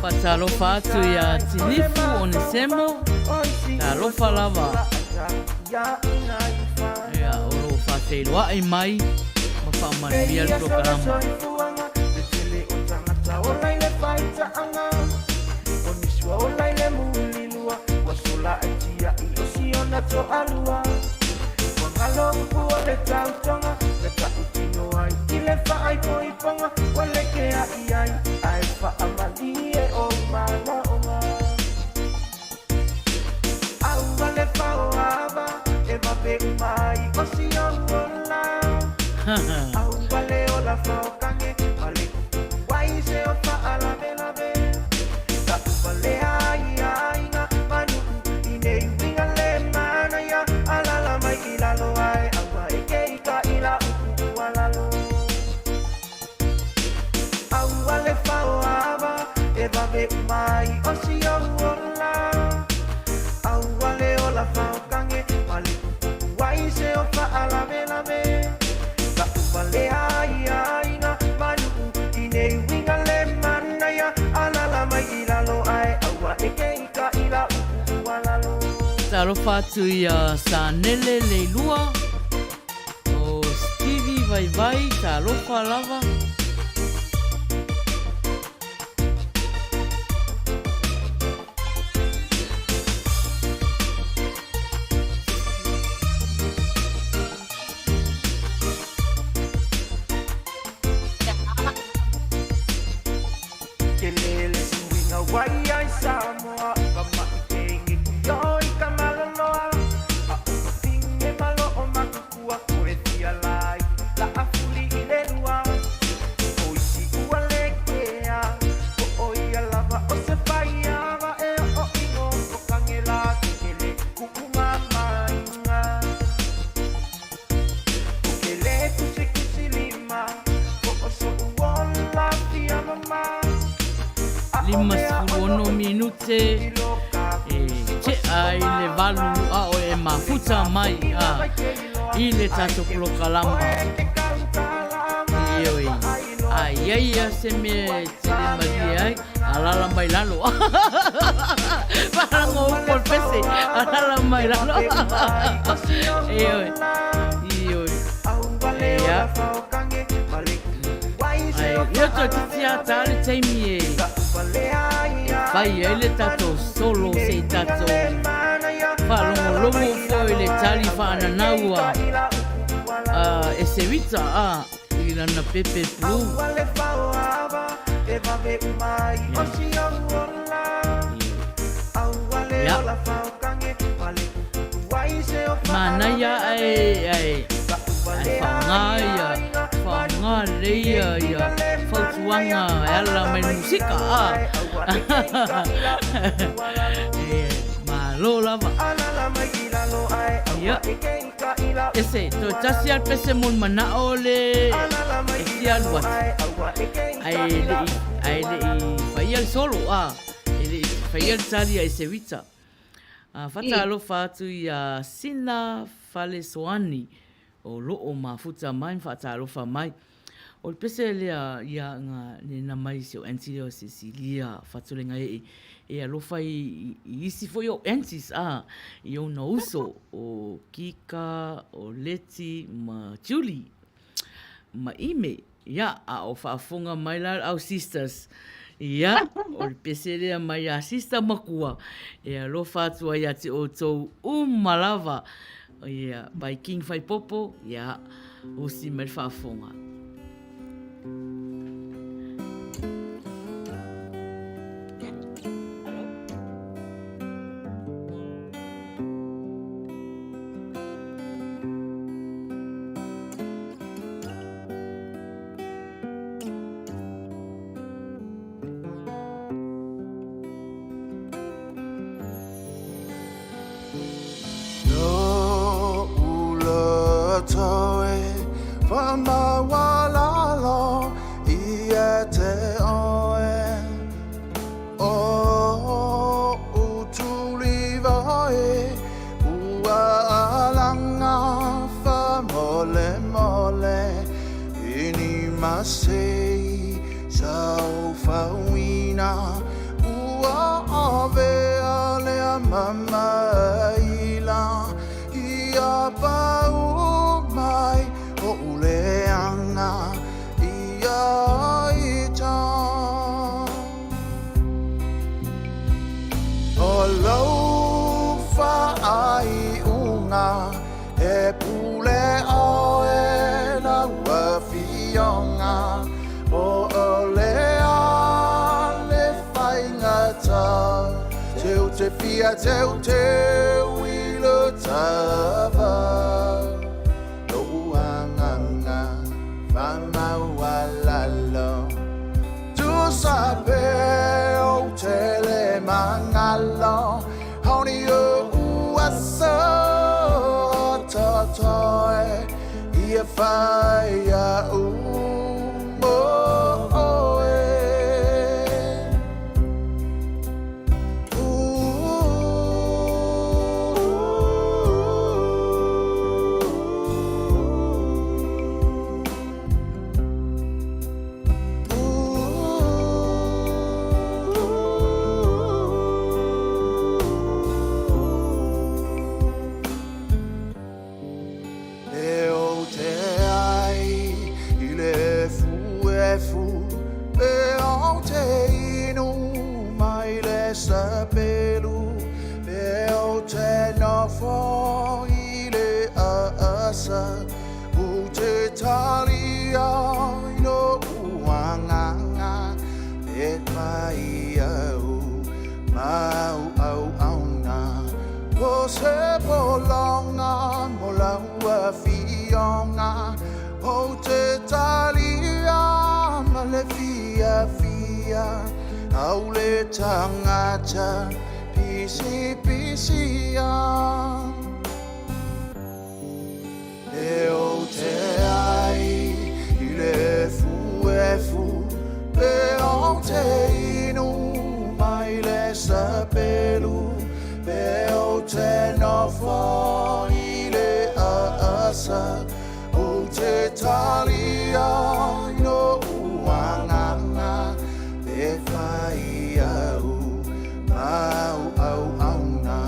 Faatalofa atu ia Tinifu Onesemo, talofa lava. Ia, o lo o faafeiloai mai ma faamanuia le polokalama. Talofa atu i a Sanele Leilua. O Stevie Vaivai, talofa lava. 56 minute e tea ai le 8 a o e mafuta mai a i le tatou polokalama. Ioe, a i ai ia se mea e te le malie ai, alala mai lalo. Faalogo upu o le pese, alala mai lalo. Ioe, ioe. Ia. Ai, ia toe titi a tā le taimi e fai ai le tatou solo se i tatou faalogologo foi i le tali faananau a a Esewita a i lana pepe blue. Ia. Manaia ae ae ae faaaoga ia faaaoga lelei ia ia fautuaga e ala mai le musika a e malo lava. Ia. Ese, toe tasi a le pese mo le manao le e fia alu atu. Ae le i ae le i faia le solo a e le i faia le tali a Esewita. A faatalofa atu iā Sina Falesoani o loo mafuta mai ma faatalofa mai. O le pese lea ia nga nena mai si o aunty lea o Cecilia Fatulegaee e alofa i isi foi o aunties a i ona uso o Kika, o Leti ma Julie ma Ime. Ia, a o faafofoga mai la le au sisters, ia, o le pese lea mai ia sister makua, e alofa atu ai ia te outou uma lava. Ia, by King Faipopo, ia, usi mai le faafofoga. totoe Whakamaualalo ia te oe O Utulivae ua alaga faamolemole i ni masei saofauina ua avea lea mamaila ia pau mai oʻu leaga ia ita. O lou faaiuga e pule ʻoe lau afioga, po o le a le faigata, teu te fia teuteu i le tava. Loʻu agaga faamaualalo. Tusa pe ou te le magalo, Honi oʻu aso totoe ia fai aʻu mo ʻoe. E ou te ai i le efuefu, E ou te inu mai le sapelu, Pe ou te nofo i le aasa, Ou te talia i loʻu agaga, Pe fai au mau auauna, O se pologa mo lau afioga, Ou te talia ma le fiafia, Au le tagata pisipisia. E ou te ai i le efuefu, Pe ou te inu mai le sapelu, Pe ou te nofo i le aasa, Ou te talia i loʻu agaga, Pe fai au mau auauna,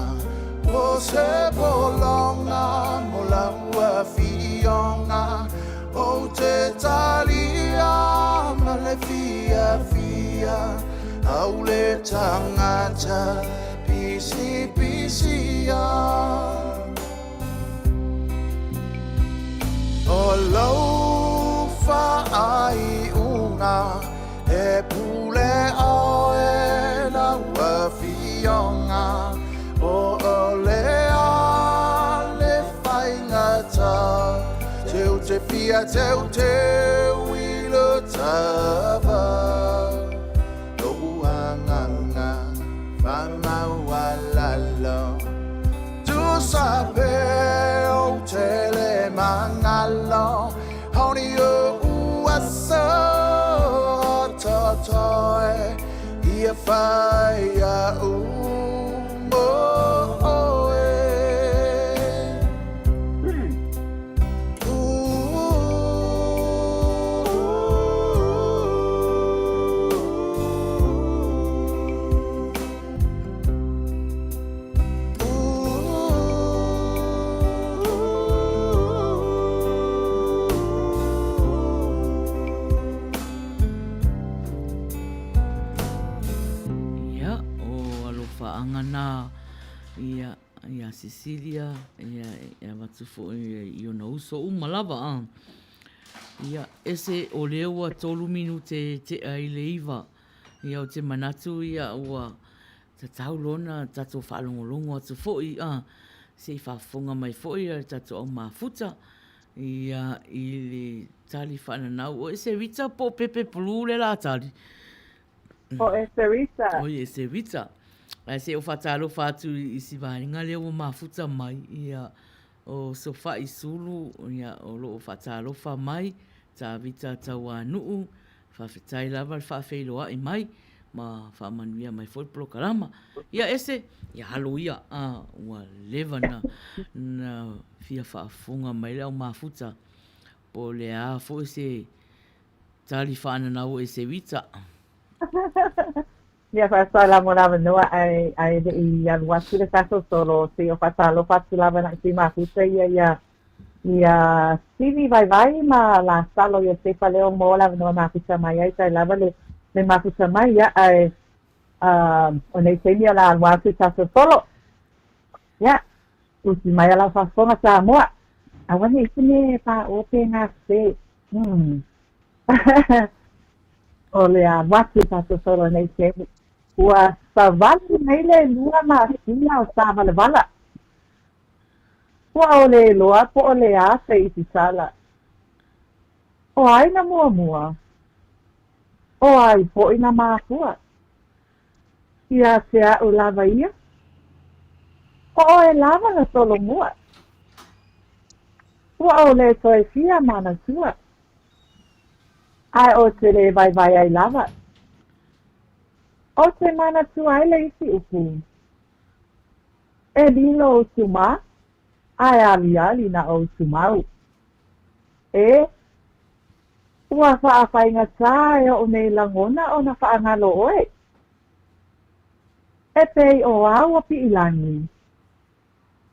O se pologa mo lau afioga, Ou te talia ma le fiafia, Au le tagata pisipisia. O lou faaiuga e pule ʻoe lau afioga, Po o le a le faigata, Teu te fia teuteu i le tava, Loʻu agaga faamaualalo. Tusa pe ou te le magalo, Honi oʻu aso totoe, Ia fai aʻu mo ʻoe. Ia, o alofaaga na ia, ia Cecilia, ia, e avatu foi i ona uso uma lava a. Ia, ese o lea ua tolu minute e tea i le iva. Ia, ou te manatu ia ua tatau loa ona tatou faalogologo atu foi a, se i faafofoga mai foi le tatou au mafuta ia i le tali faananau. O Eserita po o Pepe Pulu le la tali? O Eserita. Oi Eserita. Ae se i ou faatalofa atu i si vaega lea ua mafuta mai ia. O Sofa'i Sulu, ia, o lo o faatalofa mai, Tavita Tauanu'u, faafetai lava le faafeiloa'i mai ma faamanuia mai foi le polokalama. Ia ese, ia alo ia, a, ua leva na, na fia faafofoga mai le au mafuta, po o le a foi se tali faananau e Sewita. Ia faafetai la mo le avanoa ae ae le i alu atu le tatou solo se i o faatalofa atu lava naʻi sui mafuta ia ia ia Stevie Vaivai ma Lasalo Iosefa leo mo le avanoa mafuta mai ai tai lava le le mafuta mai ia ae o nei taimi o le a alu atu i tatou solo ia usi mai a lau faafofoga Samoa aua ne i se mea e paʻō pe gase O le a alu atu i tatou solo nei taimi. Ua savali nei le lua masina o Sāvalavala. Ua o le iloa po o le a se isi tala. O ai na muamua? O ai hoʻi na mākua? Ia te aʻu lava ia? O ʻoe lava na solomua? Ua o le toe fia manatua. Ae o te le vaivai ai lava. O te manatua ai le isi upu. E lilo utu ma, ae aliali na o utu mau. E, ua faafaigata e oʻu nei lagona ona faagalo ʻoe. E pei o au o Piʻilani.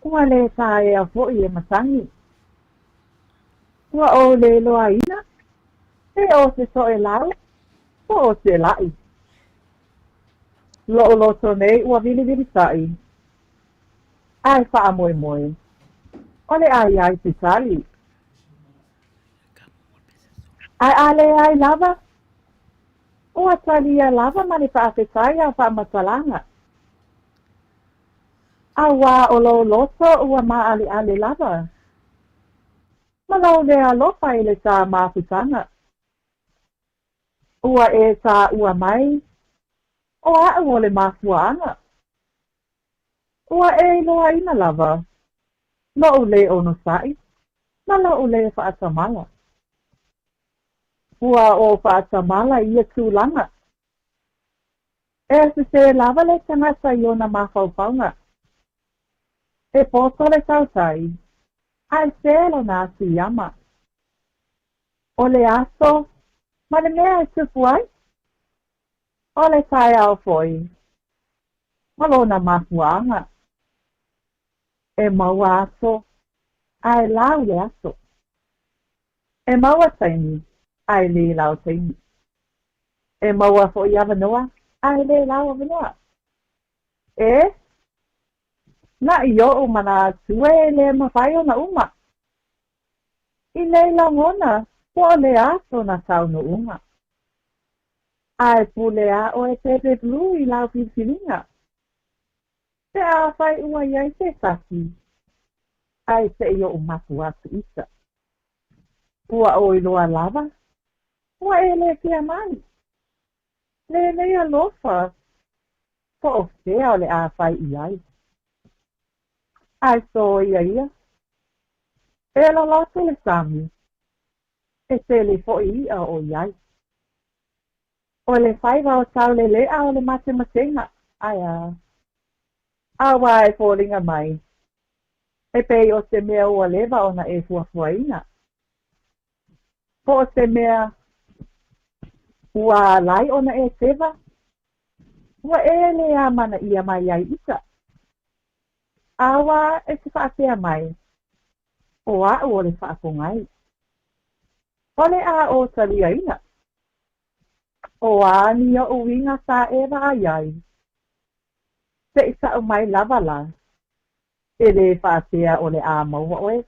Ua lē taea hoʻi e matagi. Ua ou lē loaina, e o se toʻelau, po o se laʻi. Loʻu loto nei ua wiliwilitaʻi, a e faamoemoe, o le a iai se tali. Ae a leai lava, ua talia lava ma le faafetai a faamatalaga. Auā o lou loto ua māʻaleʻale lava, ma lou lē alofa i le tā mafutaga. Ua e tāua mai, ʻo aʻu o le mafuaaga. Ua e iloaina lava, loʻu lē ʻonosaʻi, ma loʻu lē faatamala. Ua o faatamala i ia tulaga. E sesē lava le tagata i ona mafaufauga. E poto le tautai, a e sē lona atu i ama. O le aso ma le mea e tupu ai, o le taeao foi ma lona mafuaaga. E maua aso, a e lau le aso. E maua taimi, a e lē lau taimi. E maua hoʻi avanoa, a e lē lau avanoa. E naʻi oʻu manatu e lē mafai ona uma. I nei lagona, po o le aso na taunuuga. A e pule a ʻoe Pepe Blue i lau filifiliga. Pe afai ua iai se tasi, a e seʻi oʻu makuā tuʻisa. Ua ʻoi loa lava, ua e lē fia mai. Lē nei alofa, po o fea o le a fai i ai. Ae soia ia, e loloto le sami, e tele hoʻi iʻa o iai. O le faiva o tauleleʻa o le matematega, ae a? Auā e foliga mai, e pei o se mea ua leva ona e fuafuaina. Po o se mea ua alai ona e seva, ua e lē amanaia mai ai ita. Auā e te faapea mai, o aʻu o le faafogai. O le a o taliaina. O a ni oʻu uiga sa e vaai ai? Seʻi saʻu mai lava la, e lē faapea o le a maua ʻoe.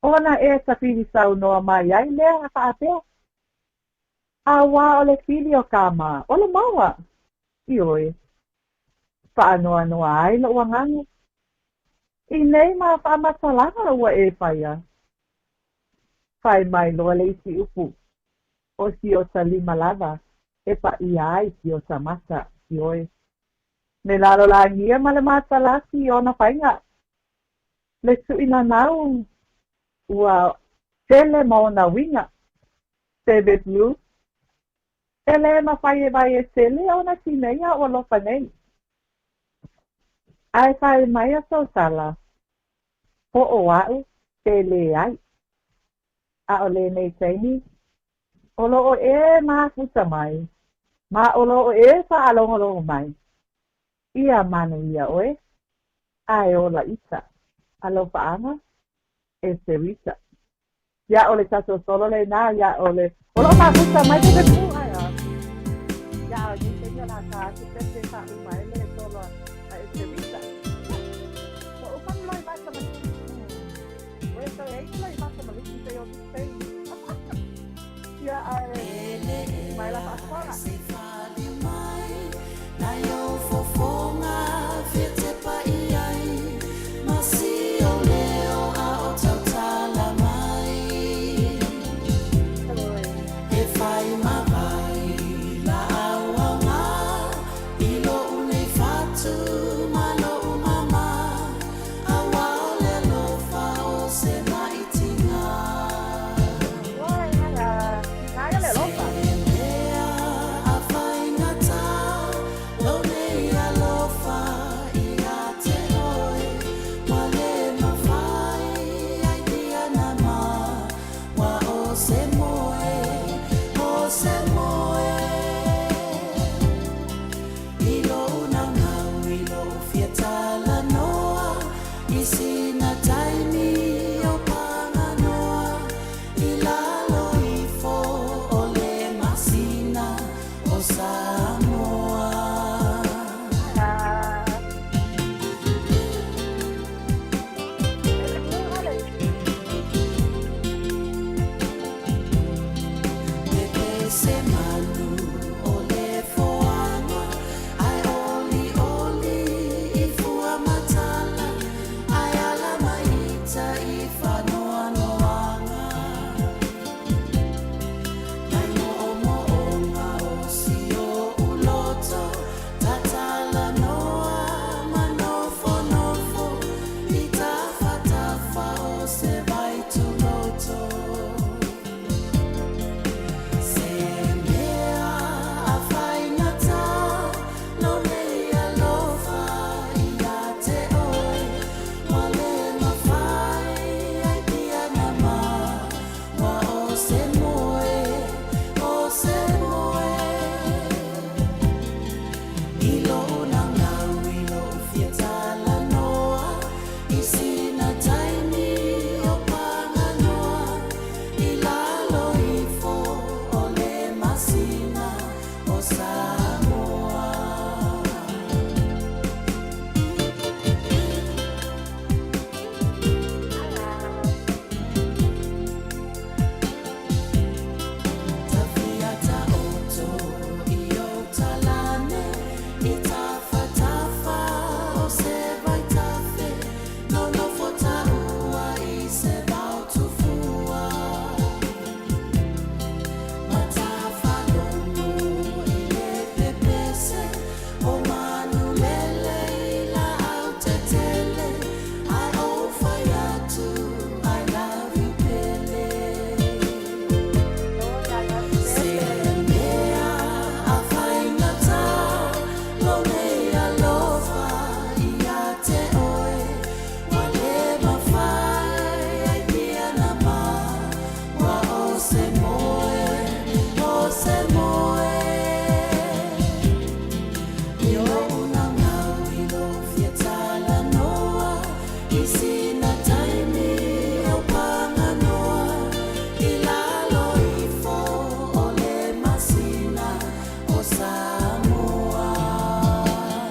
Ona e tafili saunoa mai ai lea faapea. Auā o le pili o kāmā, o le maua! Ioe. Faanoanoa ai loʻu agaga. I nei ma faamatalaga ua e faia. Fai mai loa le isi upu, o si ota lima lava e paʻia ai si ota maka, ioe. Me lalo lagia ma le matalaki i ona faiga. Le tuʻinanau ua tele ma ona uiga. Bebe Blue, E le mafai e Vaesele ona tinei a ua alofa nei. Ae fai mai a Sausala, Po o aʻu pe leai. A o lenei taimi, o lo o e mafuta mai, ma o lo o e faalogologo mai. Ia manuia oe, a e ola ita. Alofaaga, e Teresa. Ia o le tatou solo lenā, ia o le, o lo o mafuta mai Bebe Blue, ae a. Ia a nei taimi o le a tā atu Pepe faauma ai le solo a e Teresa. Ia, ua uma le loi vasa ma Ua e toe ai se loi vasa ma liki pei o taimi. Ia, ae mai la faafofoga.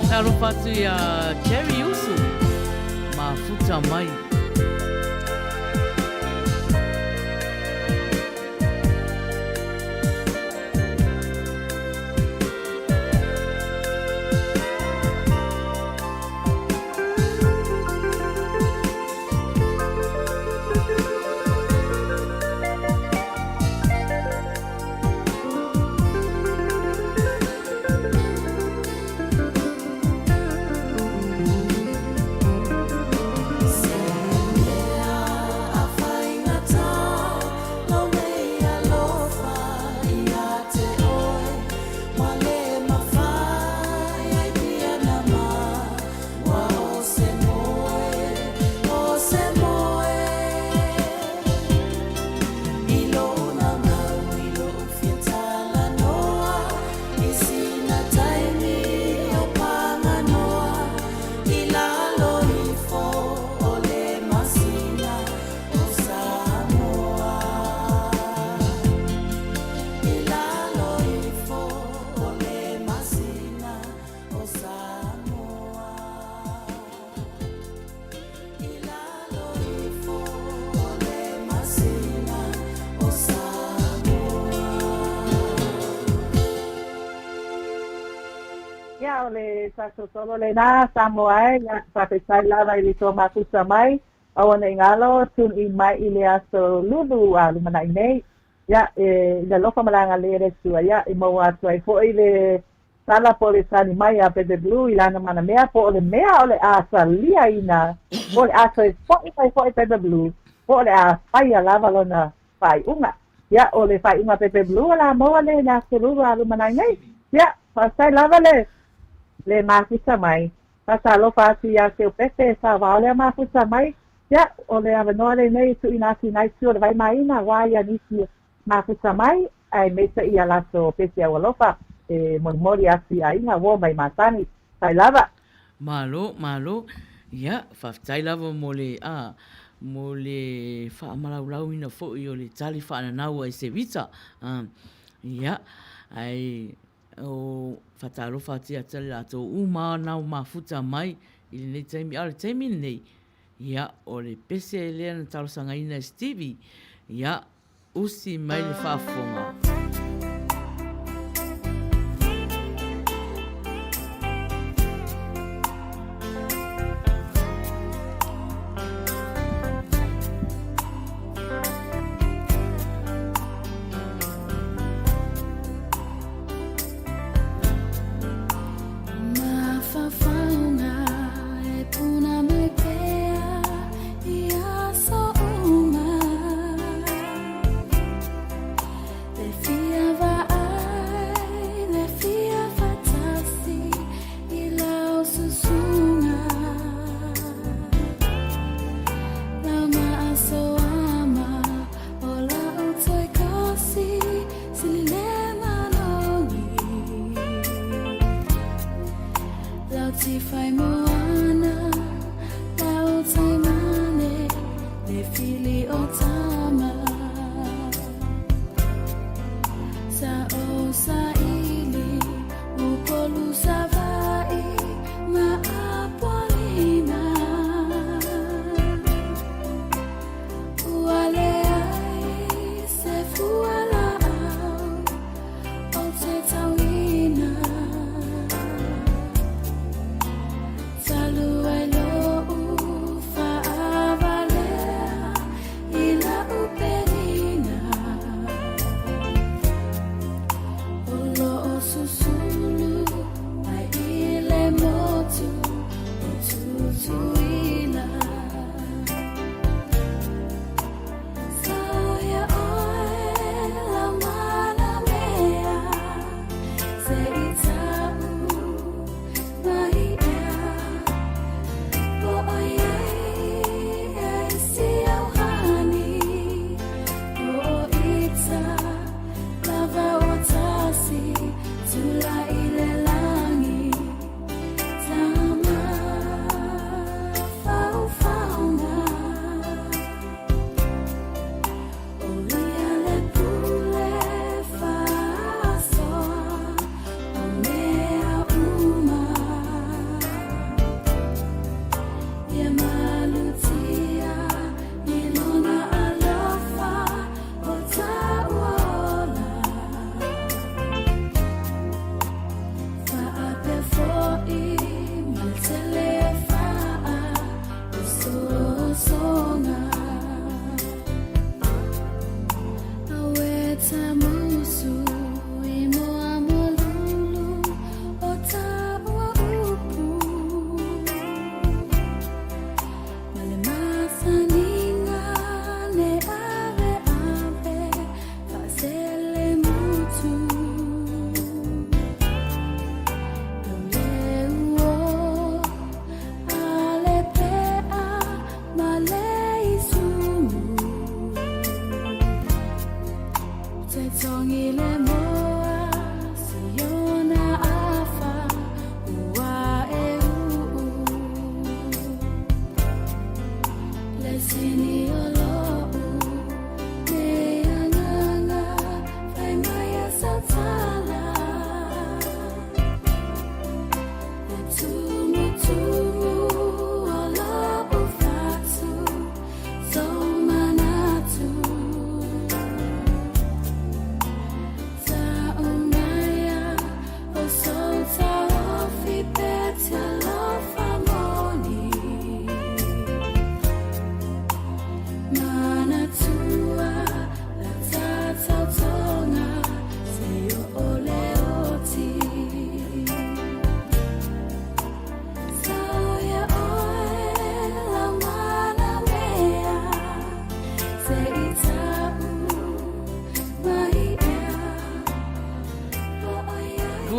Talofa atu i a Jerry Usu, mafuta mai. tatou solo lena Samoa e, ia, faafetai lava i le toa mafuta mai, aua ne i galo, tune in mai i le aso Lulu a lumanai nei, ia, e, i le alofa ma le agalelei o le Atua, ia, e maua atu ai foi le tala po o le tali mai a Pepe Blue i lana manamea po o le mea o le a saliaina, po o le a toe foi mai foi Pepe Blue, po o le a faia lava lona faaiuga. Ia, o le faaiuga a Pepe Blue o le a maua lea i le aso Lulu a lumanai nei. Ia, faafetai lava le le mafuta mai. Faatalofa atu ia te Pepe, sa lea mafuta mai. Ia, o le avanoa lenei e tuuina atu i nai itu o le Vaimāina, aua ia nisi mafuta mai, aemaise ia latou pese aualofa e molimoli atu i aiga, uo ma masani. Faafetai lava. Malo, malo. Ia, faafetai lava mo le, a, mo le faamalaulaauina foi o le tali faananau a Esevita. A, ia, ae o faatalofa atu ia te latou uma na o mafuta mai i lenei taimi. A o le taimi lenei, ia, o le pese lea na talosagaina e Stevie, ia, usi mai le faafofoga.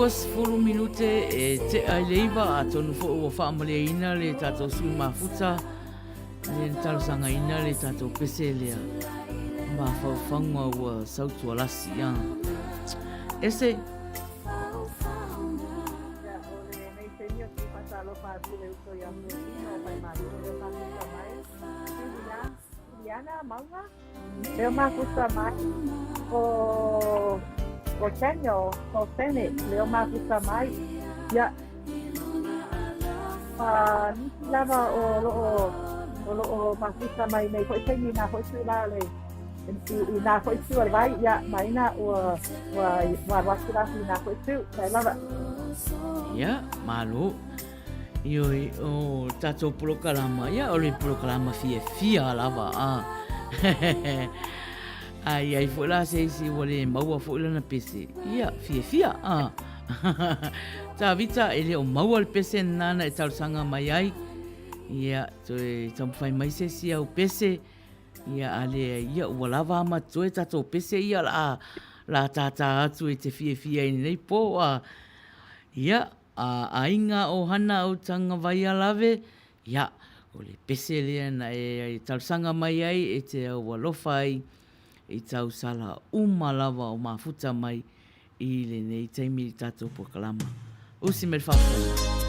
20 minute e tea i le 9, atonu foi ua faamalieina le tatou sui mafuta lea na talosagaina le tatou pese lea mafaufauga ua sautualasi. A ese. Ia, o lenei taimi ou te faatalofa atu i le uso ia Fuatino o Faimalo lea mafuta mai, Juliana Mauga lea mafuta mai, o o Daniel Sosene lea mafuta mai, ia, ma nisi lava o loo o loo mafuta mai nei foi taimi nā foi tulaga o le i nā foi itu o le vai, ia, ma ina ua ua ua alu atu lākou i nā foi itu, faafetai lava. Ia, malo. Ioe, o tatou polokalama, ia, o le polokalama fiafia lava, a. A i ai foi la se isi ua le maua foi lana pese, ia, fiafia, a. Tavita, e le o maua le pese nana na e talosaga mai ai, ia, toe taumafai mai se isi au pese, Ia, a leai, ia, ua lava a ma toe tatou pese ia la a, la tātā atu e te fiafia i lenei pō, a, ia, a aiga o Hana o Tagavaialave, ia, o le pese lea na e talosaga mai ai e te au alofa ai i tausala uma lava o mafuta mai i lenei taimi i le tatou polokalama. Usi mai le faafofoga.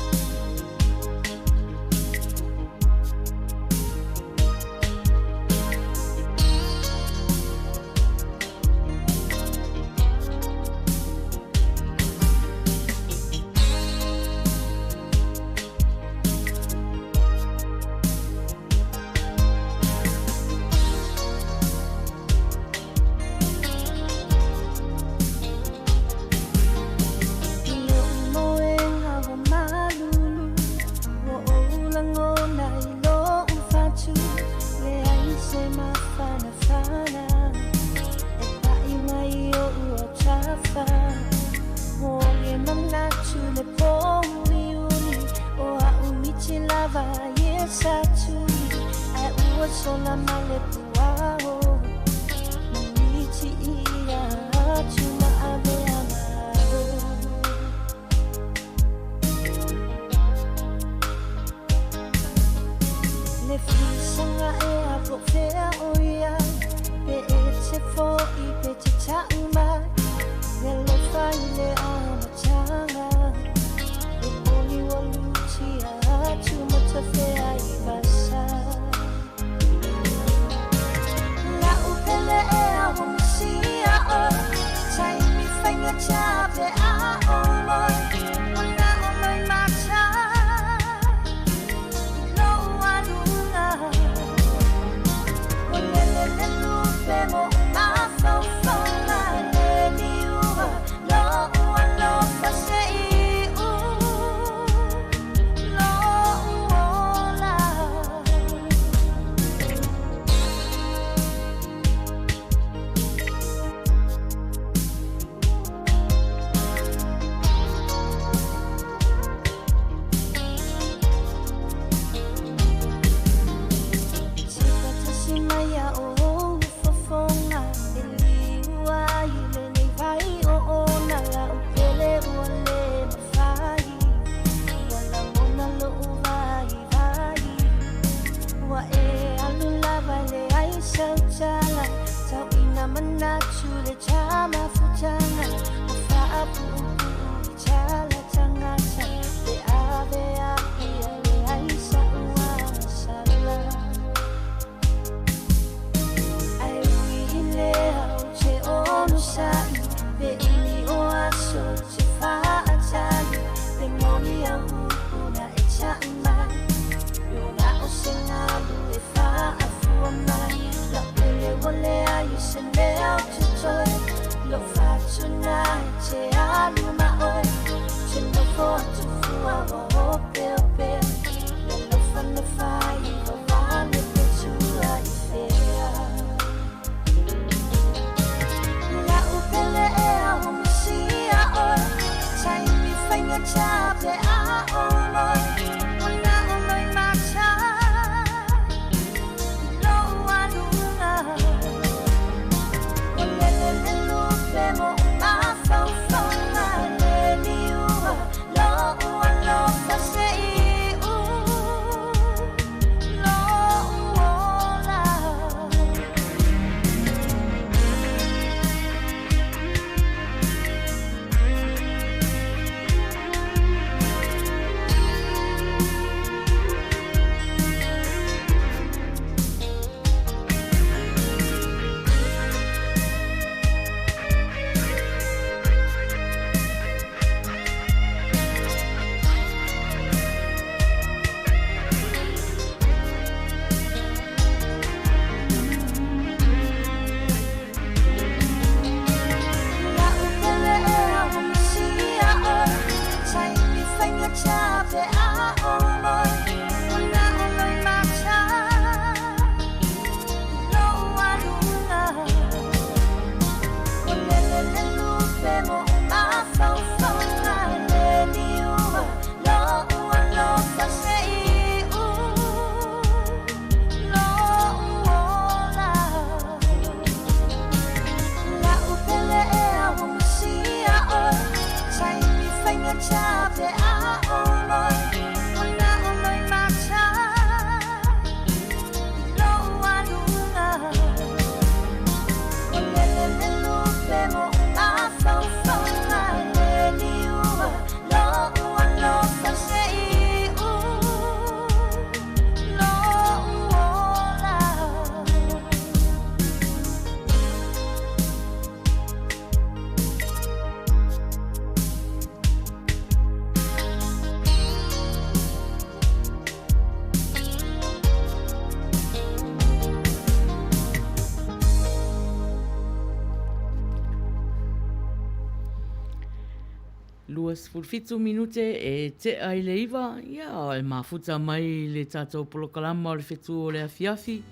27 minute e tea i le 9, ia, e mafuta mai le tatou polokalama o le whetū o le afiafi,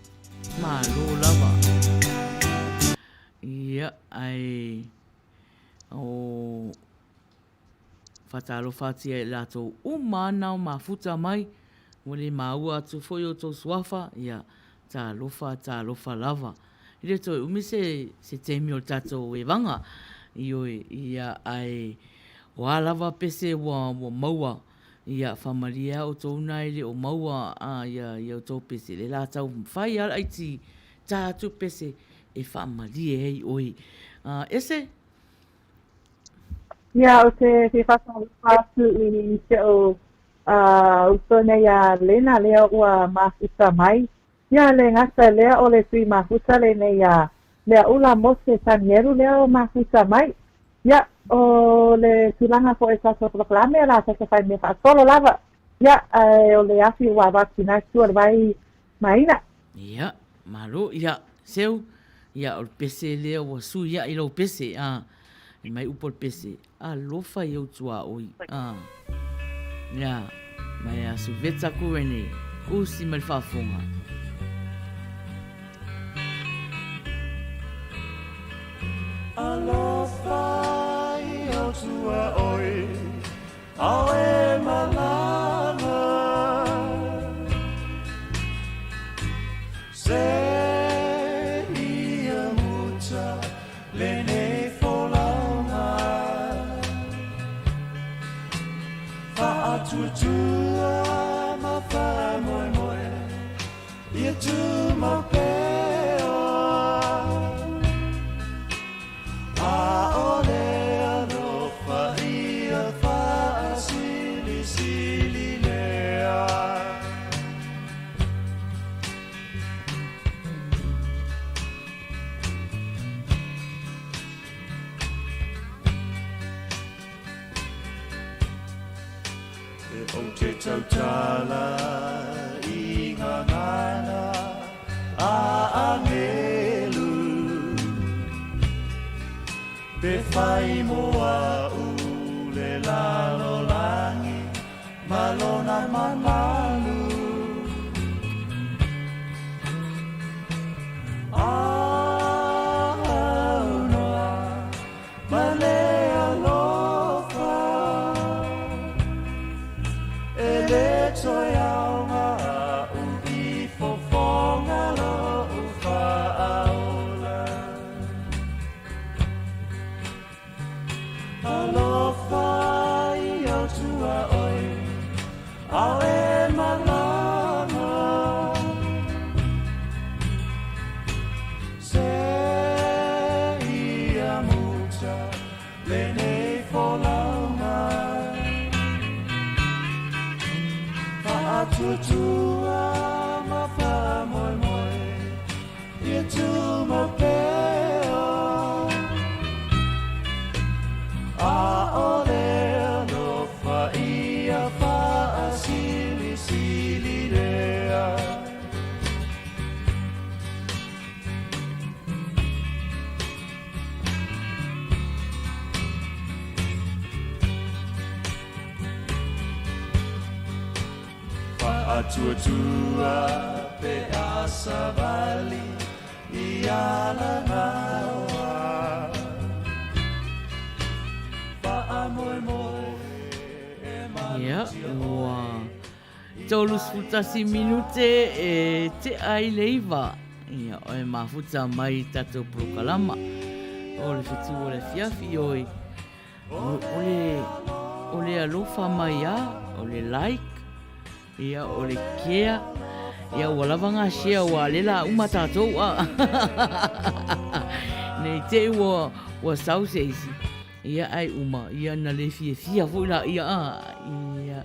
malo lava. Ia, ae, o, Whatalofa atu ia i latou uma ana o mafuta mai, ua le maua atu foi o tou suafa, ia, talofa, talofa lava. E le toe umi se, se taimi o le tatou evaga, ioe, ia, ae, o a lava pese ua, ua maua, ia, whamalie a outou na e le o maua, a, ia, ia outou pese, le la tau whai a le aiti, tā atu pese, e whamalie ai oe. Ese? Ia, ou te fia faatalofa atu i si ou uso nei a Lena lea ua mafuta mai. Ia, le gata lea o le tui mafuta lenei a Leaʻula Mose Tanielu lea ua mafuta mai. Ia, o le tulaga foi o tatou polokalame o le a tatou fai mea faasolo lava. Ia, ae o le afi ua avatu i ina i tua o le vai maina. Ia, malo, ia, Seu, ia, o le pese lea ua sui aʻe i lou pese, a, i mai upu o le pese, alofa i ou tuaoi, a, ia, mai a Suveta Kurene, usi mai le faafofoga. Alofa i ou tuaoi, Ao e malama Se ia muta lenei folauga Faatuatua ma faamoemoe Ia tumau pea ʻAʻole alofa ia faasilisili lea. E ou te tautala i ngā ngana a angelu Pe whai mo au le lalolangi ma lona mamalu Au noa Ma le alofa E le toe aoga a'u i fofoga lo'u faaola Alofa i ou tuaoi Ao e malama Se ia muta lenei folauga Faatuatua ma faamoemoe Ia tumau pea ʻAʻole alofa ia faasilisili lea. Faatuatua pe a savali i Alagaoa. Faamoemoe e Ia, malutia ua oe. 31 minute e tea i le 9. Ia, e mafuta mai i tatou polokalama. O le fetu o le afiafi, oi. O, o le, o le alofa mai a, o le like, ia, o le care, ia, ua lava ngā share, ua lela uma tātou a. Nei te ua, ua sau se isi. Ia, ai uma, ia, na le fiafia foi la, ia, a, ia.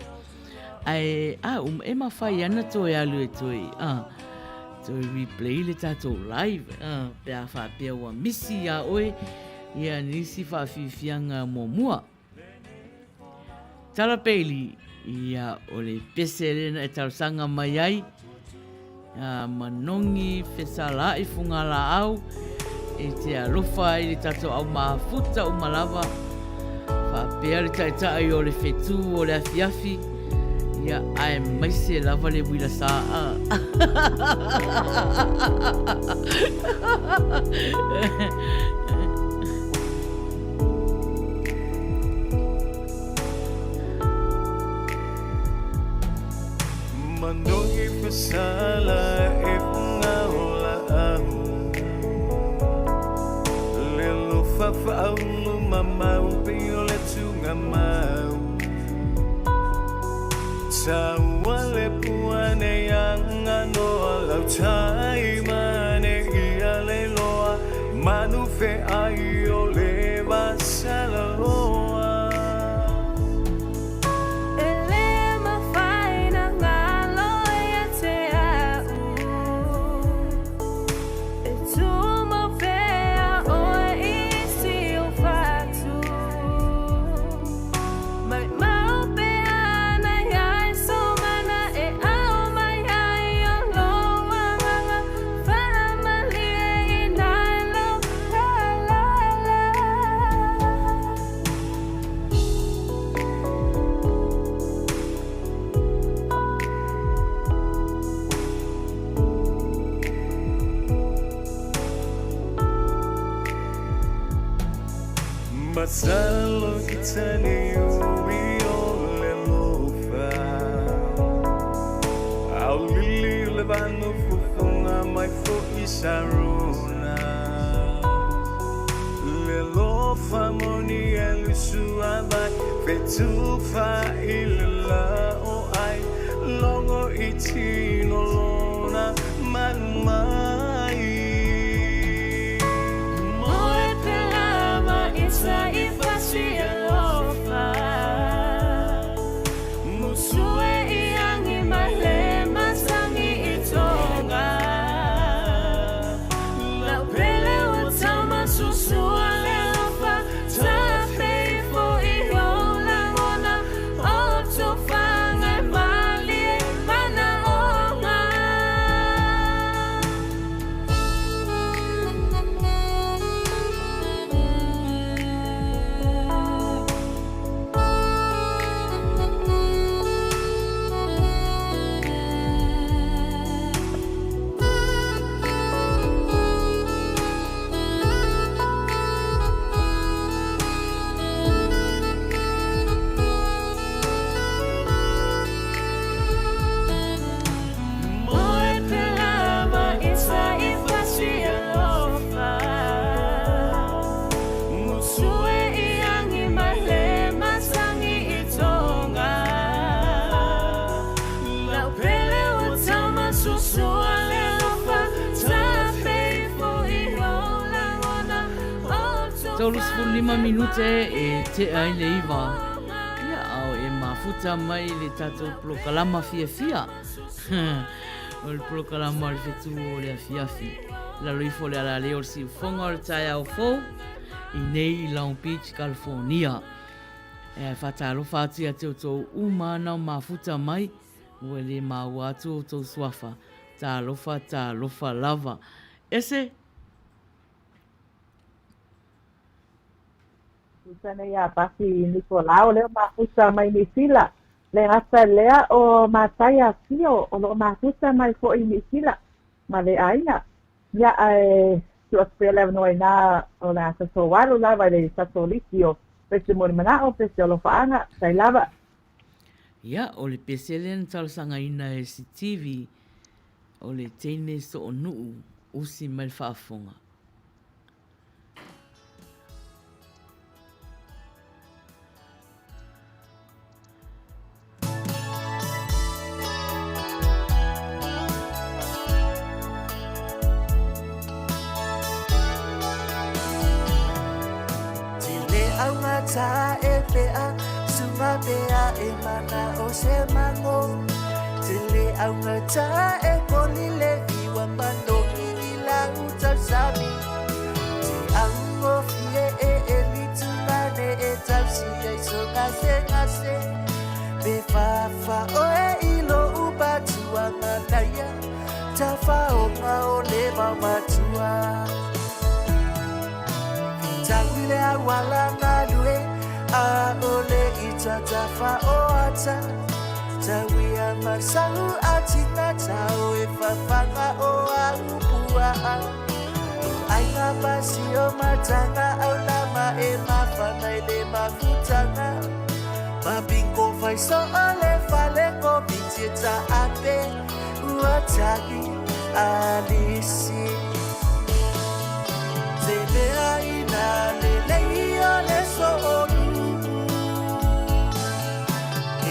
Ae, a, uma, e mawhai ana toe alu e toe, a, toe replay le tātou live, a, pe a whapea ua misi a oe, ia nisi whaafiafiaga muamua. Tala Bailey, ia o le pese lena e talosaga mai ai, a, manogi fesalaai fugalaau, e te alofa ai le tatou au mafuta uma lava. Faapea le taetaʻi o le fetu o le afiafi, ia, aemaise lava le uila saa. 35 minute e tea ai le iva. Ia, ao e mafuta mai le tatou polokalama fiafia. O le polokalama o le fetu o le afiafi. Lalo ifo le alaleo o le siufoga o le taeao fou i nei i Long Beach, California. E faatalofa atu ia te outou uma na o mafuta mai, ua le maua atu outou suafa. Talofa, talofa lava. Ese! Tusa nei ia Pasi Nikolao lea o mafuta mai Niu Sila. Le gata lea o Matai Afio o lo o mafuta mai foi i Niu Sila ma le aiga. Ia ae tuu atu pea le avanoa inā o le a tatou alu lava i le tatou lisi o pese mo le manao, pese o alofaaga, tai lava. Ia, o le pese lea na talosagaina e Sitivi, o le teine soonuu usi mai le faafofoga. ʻAʻole i tatafaoata Tauia masau a tina tau e fafaga o au puaa Aiga pasi o matanga au lama e mafana i le mafutaga Mapinko fai so o le fale ko miti ta ape ua taki alisi Te mea ina lelei o le so'onu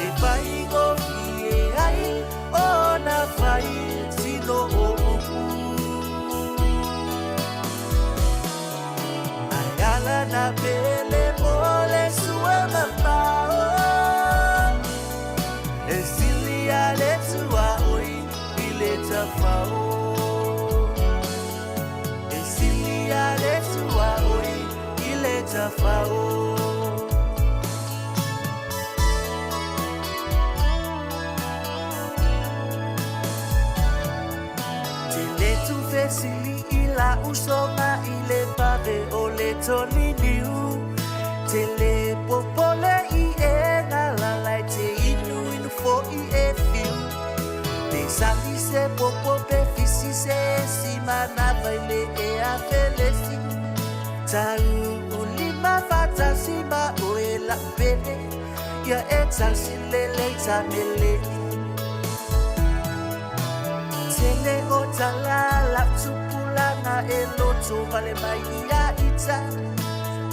E faigofie ai ona fai tino o upu Ai ala na pele mo le sua mamao E sili a le tuaoi i le tafao E sili a le tuaoi i le tafao Tele tufesili i la usoga i le pave o le toliliu Tele popole i e galala e te inu inu fo'i e fiu Pe sali se popo pe fisi se si manava i le e a felesi Tau ulima fatasi ma oe la pele Ia e tasi lele ta mele Tele o tala la tupulaga e loto vale mai ia ita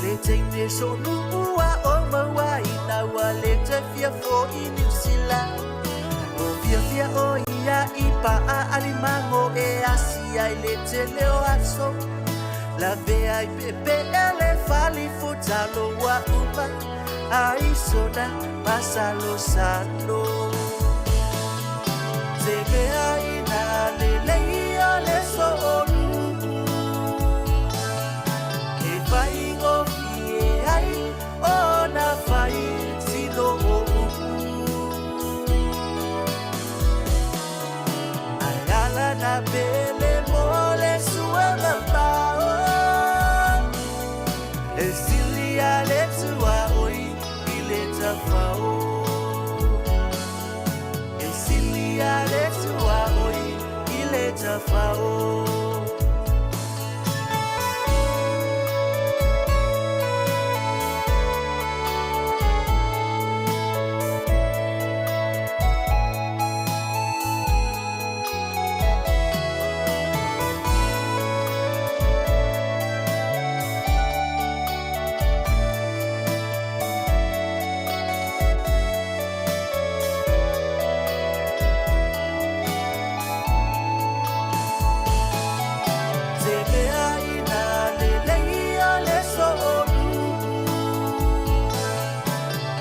Le teine so nuu o maua ina ua le te fia fo i New Zealand O fia fia o ia i paa alimango e asia i le tele o aso La vea i pepe ele fali futalo ua uma ai sona masalo salo Te mea ina lelei o le so'onu E faigofie ai ona fai tino o upu Ai ala na pele mo le sua mamao E sili a le tuaoi i le tafao E sili a le tuaoi i le tafao Te mea ina lelei o le so'onu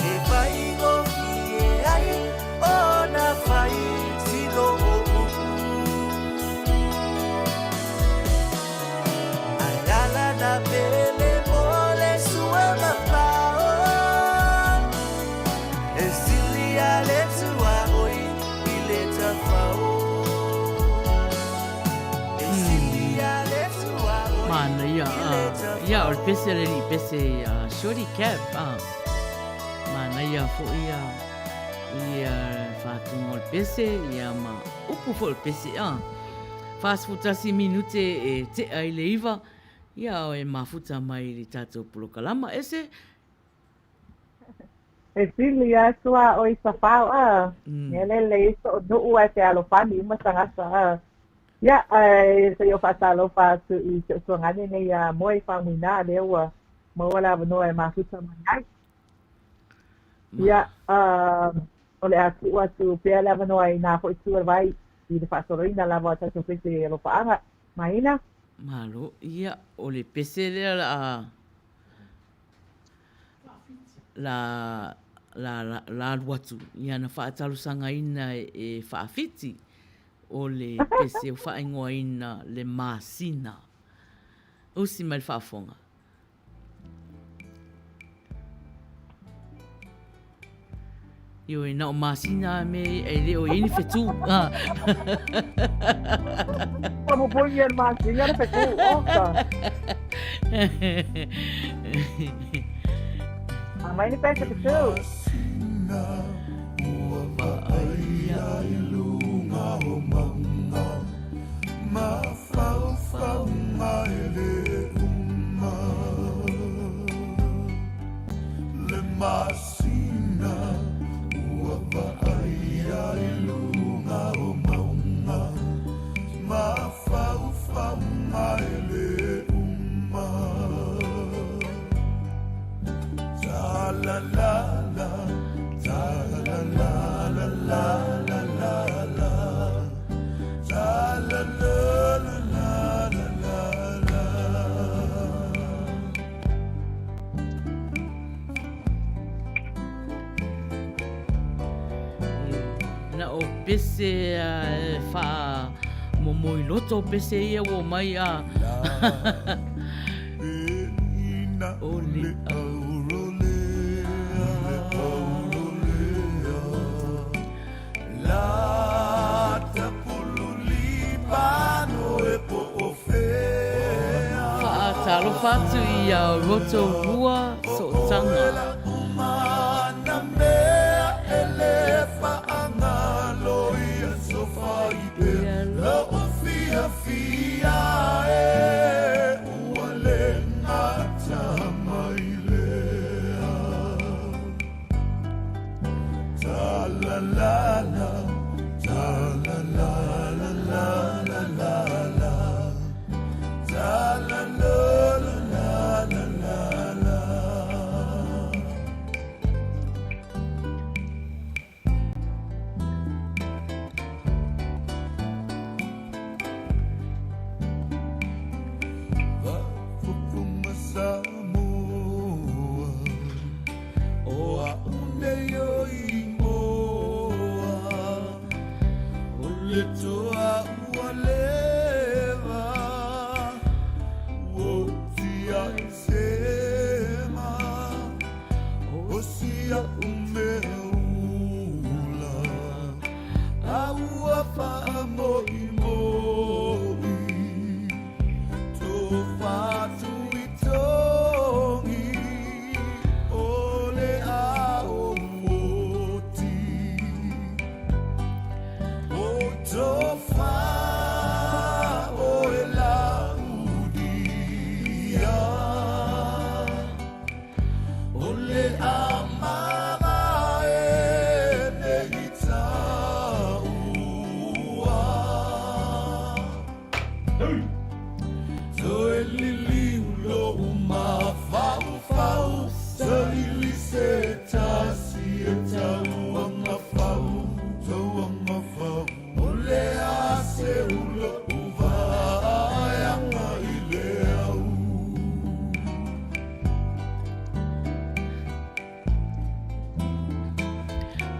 E faigofie ai ona fai tino o upu Ai ala na pele mo le sua mamao E sili a le tuaoi i le tafao E sili a le tuaoi Manaia, i le ia, o le tafao pese a le alii pese a Shorty Cap, manaia foi ia faatuga o le pese, ia ma upu foi o le pese, 41 minute e tea i le 9, ia e mafuta mai i le tatou polokalama ese. E sili a tuaoi tafao a. Mea lelei soonuu ae fealofani uma tagata a. Ia, ae se i ou faatalofa atu i si ou tuagane nei ia Moe Faumuina lea ua maua le avanoa e mafuta mai ai. Ia, o le a tuu atu pea le avanoa i nā foi tu o le vai i le faasoloina lava o tatou pese i alofaaga. Maina? Malo, ia, o le pese lea la a la la la la alu atu ia na faatalosagaina e Faafiti o le pese o faaigoaina le masina. Usi mai le faafofoga. Ioe, na o masina a me e le o i ai ni fetu. Ua pupuni e le masina le fetu, oka. Aumai ni pese fetu. Na o pese e wha momoiloto pese ia ua mai a. O le Whaatalofa atu i a Rotorua Sootaga.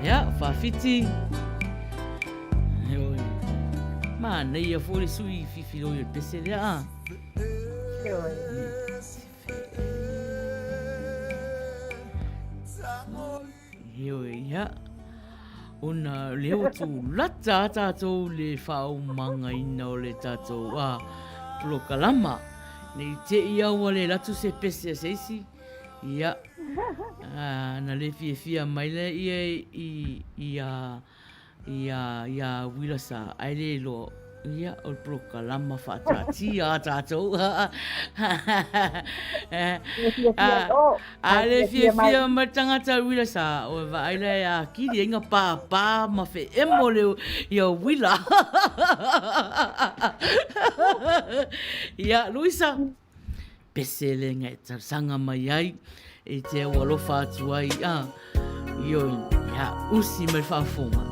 Ia, faafiti. Ioe. Manaia foi le sui fifiloi o le pese lea a. Ioe. Ioe, ia. Ona lea ua tulata a tatou le faaumagaina o le tatou a polokalama. Nei te i au ua le alu atu se pese a se isi. Ia, na le fiafia mai lea ia i, i a, i a, i a Uilasa, ae le iloa, ia, o le polokalama faataatia a tatou. A le fiafia mai le tagata Uilasa, o e vaai la e akili ai na pāpā ma feemo le ia Uila. Ia, Luisa. Pese le nga e talosaga mai ai e te au alofa atu ai a ioe ia usi mai le faafofoga.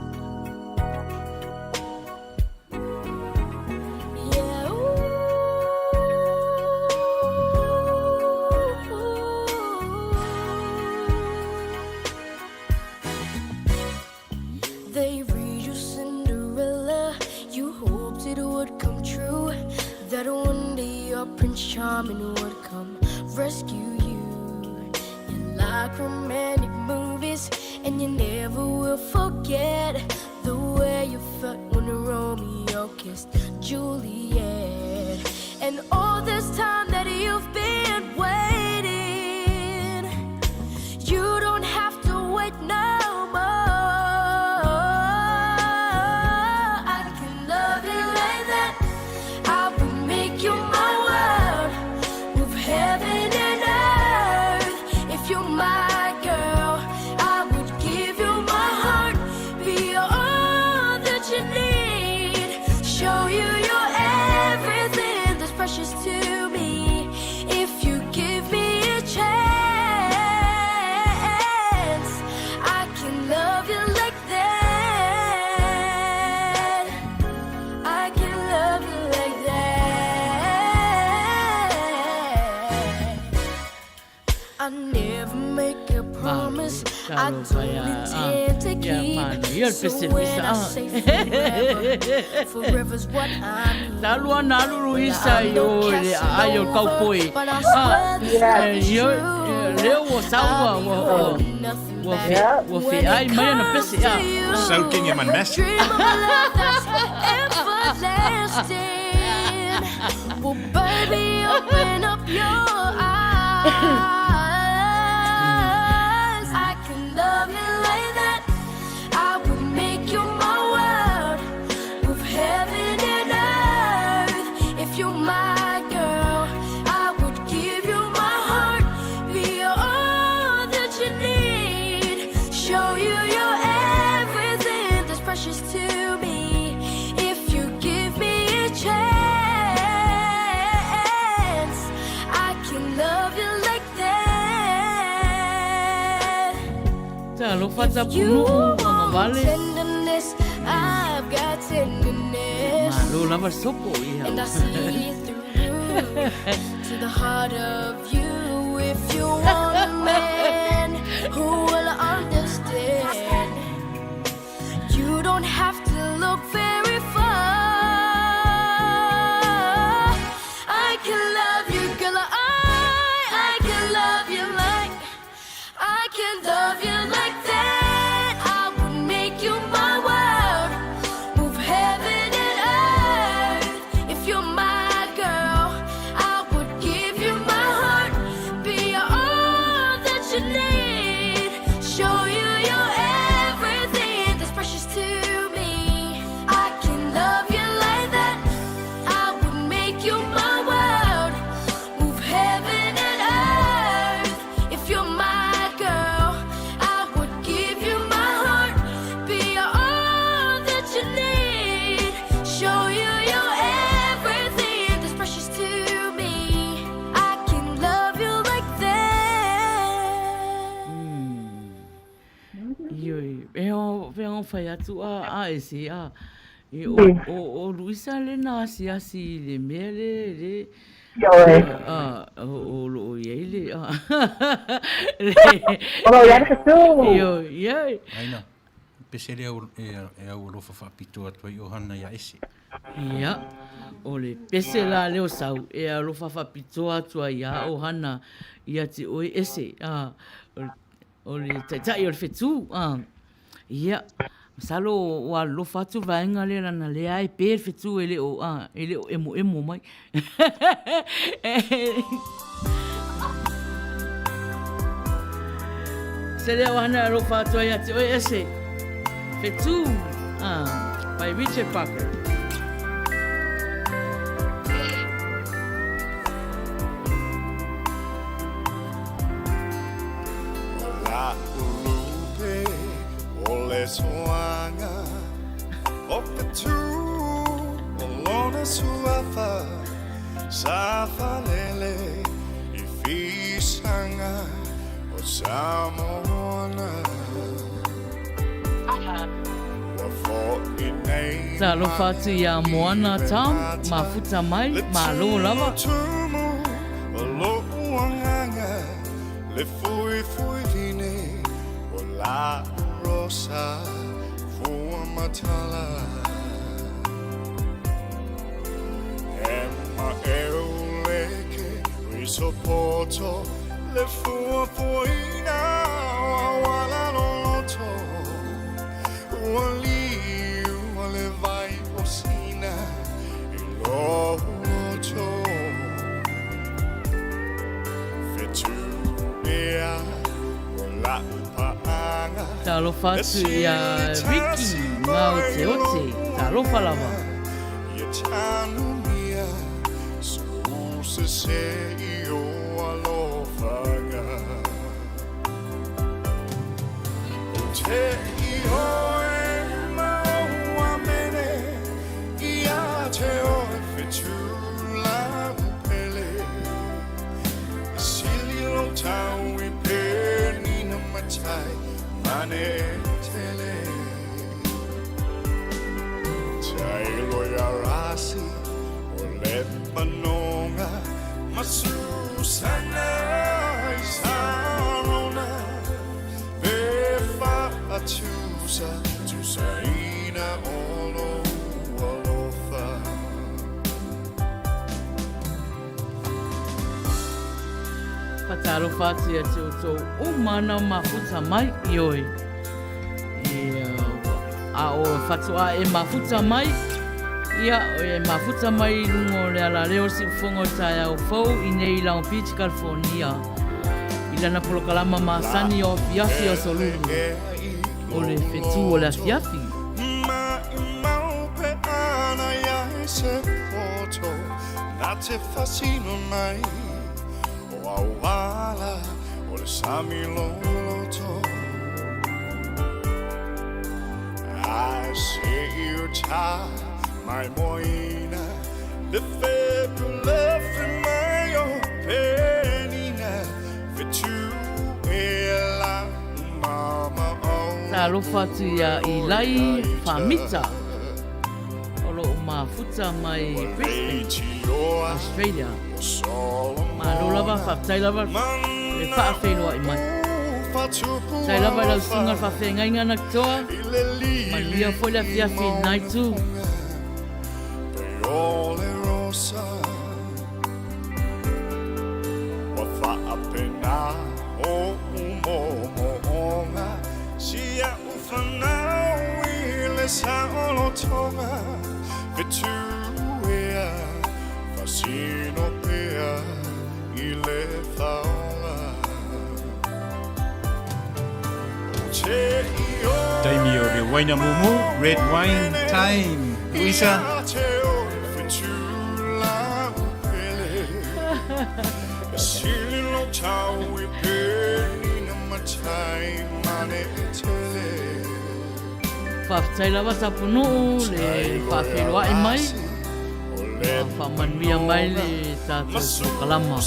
They read you Cinderella. You hoped it would come true. That one day your Prince Charming would come rescue you. You like romantic movies, and you never will forget the way you felt when Romeo kissed Juliet. And all this time that you've been waiting, you. Malo, talofa ia, ah, ia, manaia le pese Luisa, ah. Talu ana alu Luisa i o i le aai o le kaupoi. Ah, ioe, lea ua sau ua, ua, ua, ua, fe, ua feai mai ana pese, ah. Soaking in my mess. Talofa Tapunuu Agavale. Malo lava le sopo ia. Ioe, e o whea o whai atu a, a e se a. E o, o, o Luisa le na asiasi i le mea le, le. Ioe. A, o, o lo o iai le, a. Le. O lo o iai le fetu. Ioe, ioe. Aina, pese lea e au alofa faapitoa atu ai ʻohana iā Ese. Ia, o le pese la lea o sau e alofa faapitoa atu ai iā ʻohana ia te oe Ese, a, o le taitai o le fetu, a. Ia, masalo ua alofa atu le vaega lea leaga lea e pe le fetu e le o, a, e le o emoemo mai. Se lea o hana alofa atu ai ia te oe Ese. Fetu, a, by Richard Parker. La ulupe o le soaga o fetu o lona suafa sa falele i fisaga o Samoana ua fo'i nei Talofa atu iā Moana Tom, mafuta mai, malo lava. Le tumu o lo'u agaga Le fuifui vine o la'u rosa fua matala E ma eu leke risopoto Le fuafuaina o auala loloto Ua liu a le vai o Sina i lou loto Fetu ea o la'u paaga Talofa atu iā Ricky Ngaoteote, talofa lava. Ia tanumia sou sese i o alofaga O te ioe ma ou amene Ia te oe fetu lau pele E sili lou tau i penina matai mane tele Tailo ia rasi o le manoga ma Susana i Samoana. Whakaalofa atu ia te outou uma na mafuta mai, ioe. Ia, a o whatua e mafuta mai, ia, e mafuta mai i lunga o le alaleo o Siufogo o Taeao Fou i nei i Long Beach, California. I lana polokalama masani o afiafi o Solulu, o le fetu o le afiafi. Talofa atu ia Ilai Famita o lo o mafuta mai Brisbane, Australia. Malo lava, faafetai lava le faafeiloai mai. Faafetai lava i lau susuga le faafeagaiga na toa. Manuia foi le afiafi i lena itu. Taimi o le waina mumu, red wine time. Luisa. Faafetai lava Tapunuu le faafeiloai mai. Ua faamanuia mai le tatou polokalama.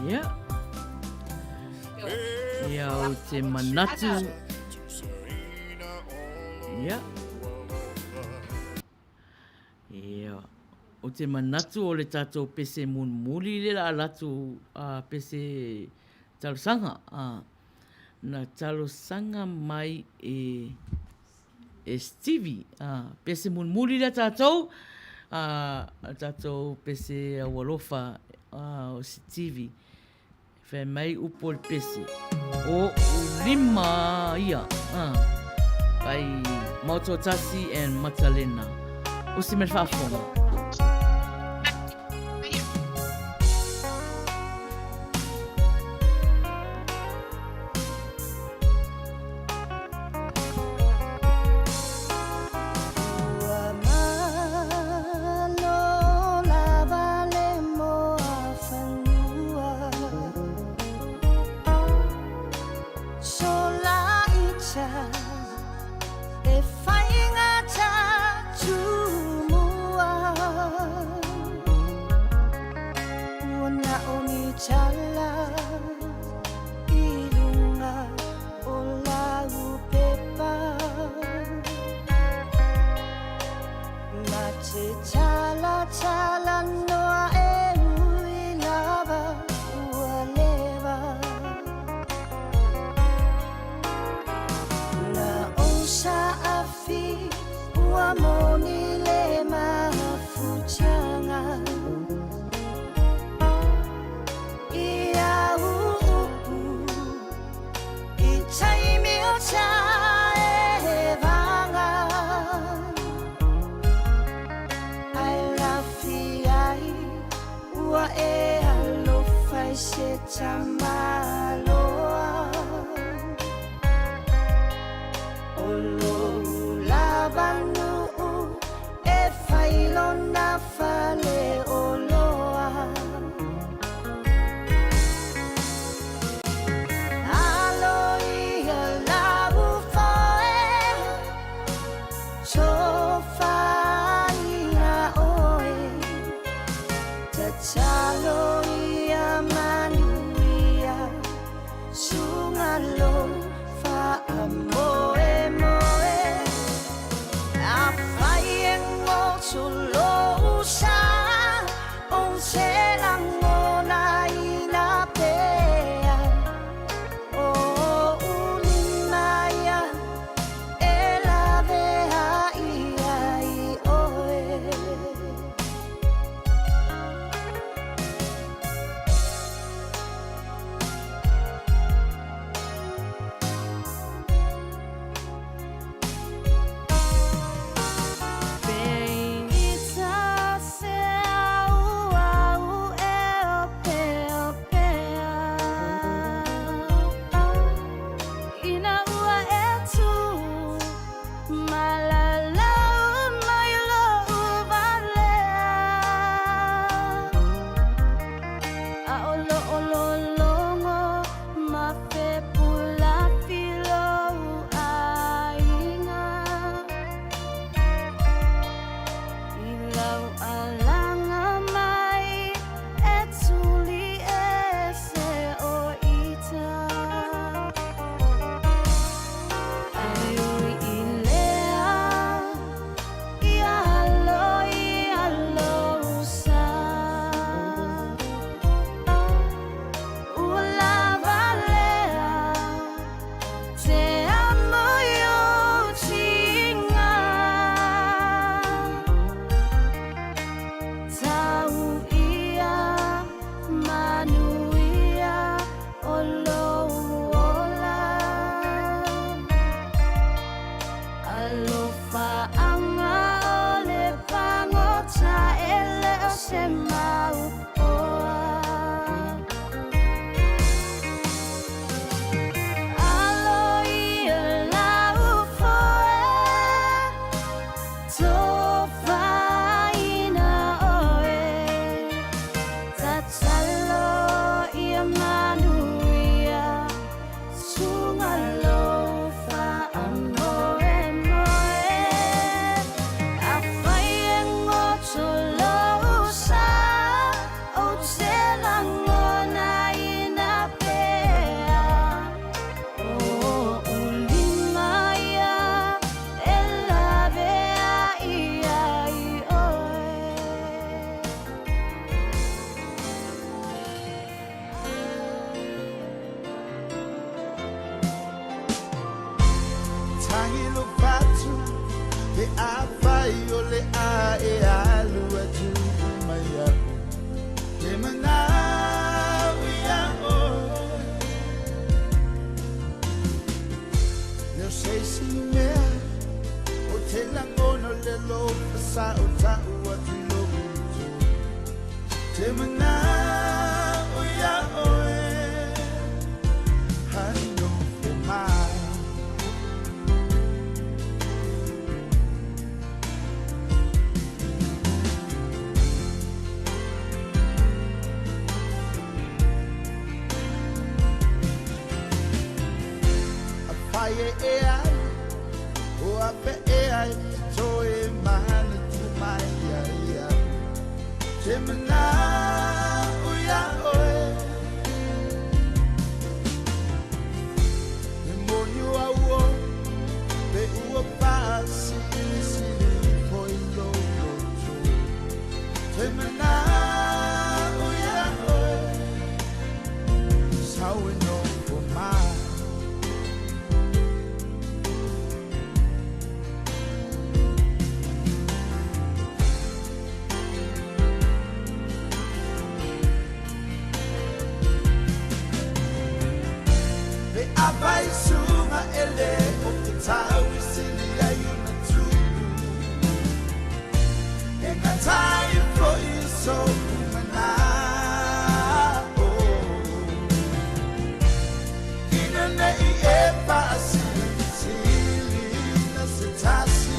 Ia. Ia o te manatu. Ia. Ia. O te manatu o le tatou pese mulimuli le la latou pese talosaga. Na talosaga mai e e Stevie. Pese mulimuli lea tatou, a tatou pese aualofa o Stevie. Fai mai upu o le pese, o lima ia. By Maotoatasi and Matalena. Usi mai le faafofoga. Tagi lo fatu Pe afai o le a e alu atu mai iaʻu Te manao ia oe Leo se isi mea O te lagona o le alofa Sa o tau atu i lou uto Te manao ia oe Hai nofo mai. Afai e e alu o ape ea e te toe manatu mai ai iaʻu Te manao ia oe E moni ua ua pe ua faasilisili ifo i lou loto Te manao ia oe Sau e nofo mai. Pe afai suga e le o te tau i sili ai ona tupu E gata ifo i so'u mana'o Ina nei e faasilisili na se tasi.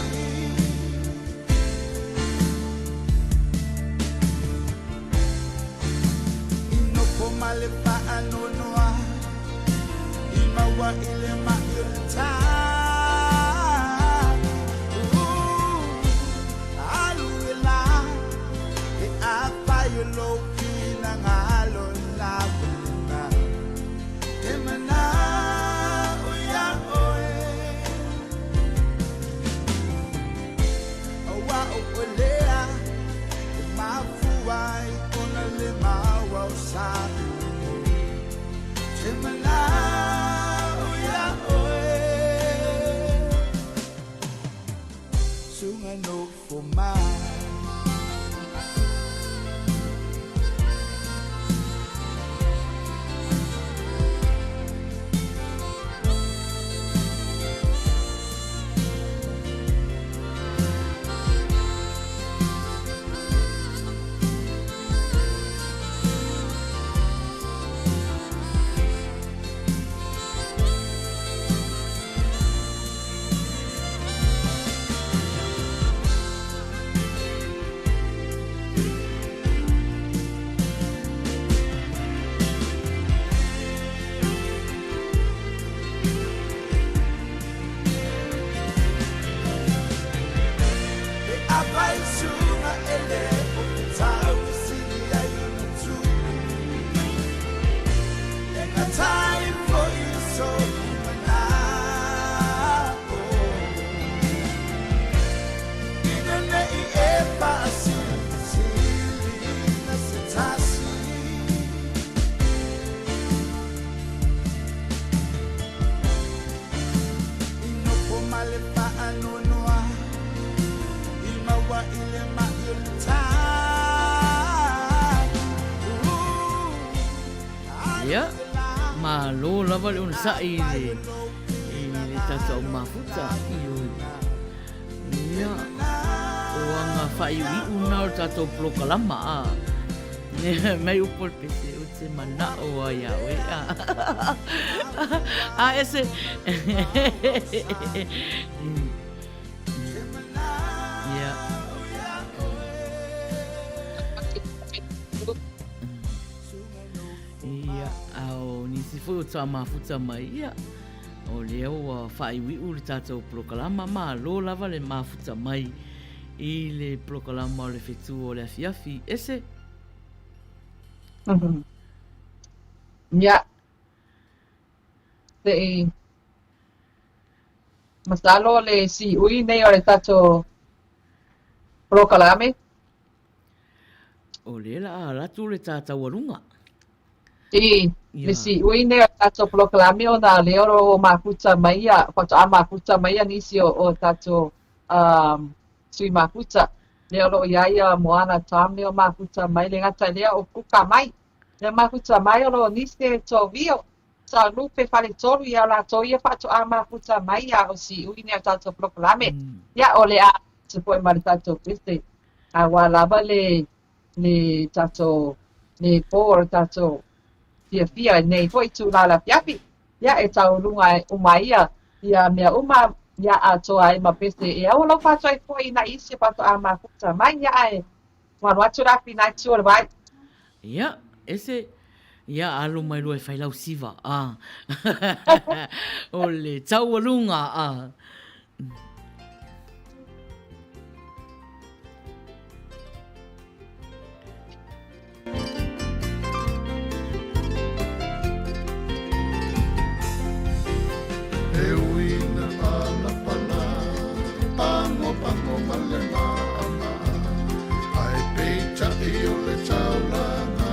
I nofo ma le faanoanoa, i maua i le maʻi o le tā. Alu e la, he afai o lou finagalo lava lena, te manao iā oe. Aua o oe lea e mafua ai ona le maua o sa Te manao ia oe Suga nofo mai. Pe afai suga e le o te tau i sili ai ona tupu E gata ifo i so'u manao Ina nei e faasilisili na se tasi. I nofo ma le faanoanoa, i maua i le maʻi o le tā. Ia, malo lava le onosai i le, i le tatou mafuta. Ioe. Ia, o aga faaiuiu na o le tatou polokalama, a. Mai upu o le pese, ou te manao ai iā oe. A ese. Ia. Ia, a o nisi foi o faamafuta mai, ia, o lea ua faaiuiu le tatou polokalama, malo lava le mafuta mai i le polokalama o le fetu o le afiafi. Ese? Ia, se i masalo le siui nei o le tatou polokalame. O lea la a alu atu le ta taualuga. I. Le siui nei o tatou polokalame ona o lea o lo o mafuta mai ia, faatoa mafuta mai ia nisi o, o tatou um, sui mafuta. Lea o lo o i ai ia Moana Tom lea o mafuta mai, le gata i lea o Kuka mai. Lea mafuta mai o lo o nisi e Tovio, sa Lupe Faletolu ia o latou ia faatoa mafuta mai ia o siui nei o tatou polokalame. Ia o le a se foi ma le tatou pese. Aua lava le le tatou le pō o le tatou fiafia i nei foi itulā o le afiafi. Ia, e taualuga uma ai ia, ia mea uma, ia atoa ai ma pese e aualofa atu ai foi i nai isi faatoa mafuta mai, ia ae ua alu atu le afi nai tu o le vai. Ia, ese, ia alo mai loa e fai lau siva, a. O le taualuga, a. E ui na palapala, pagopago ma le maʻamaʻa, Ae peitai o le taulaga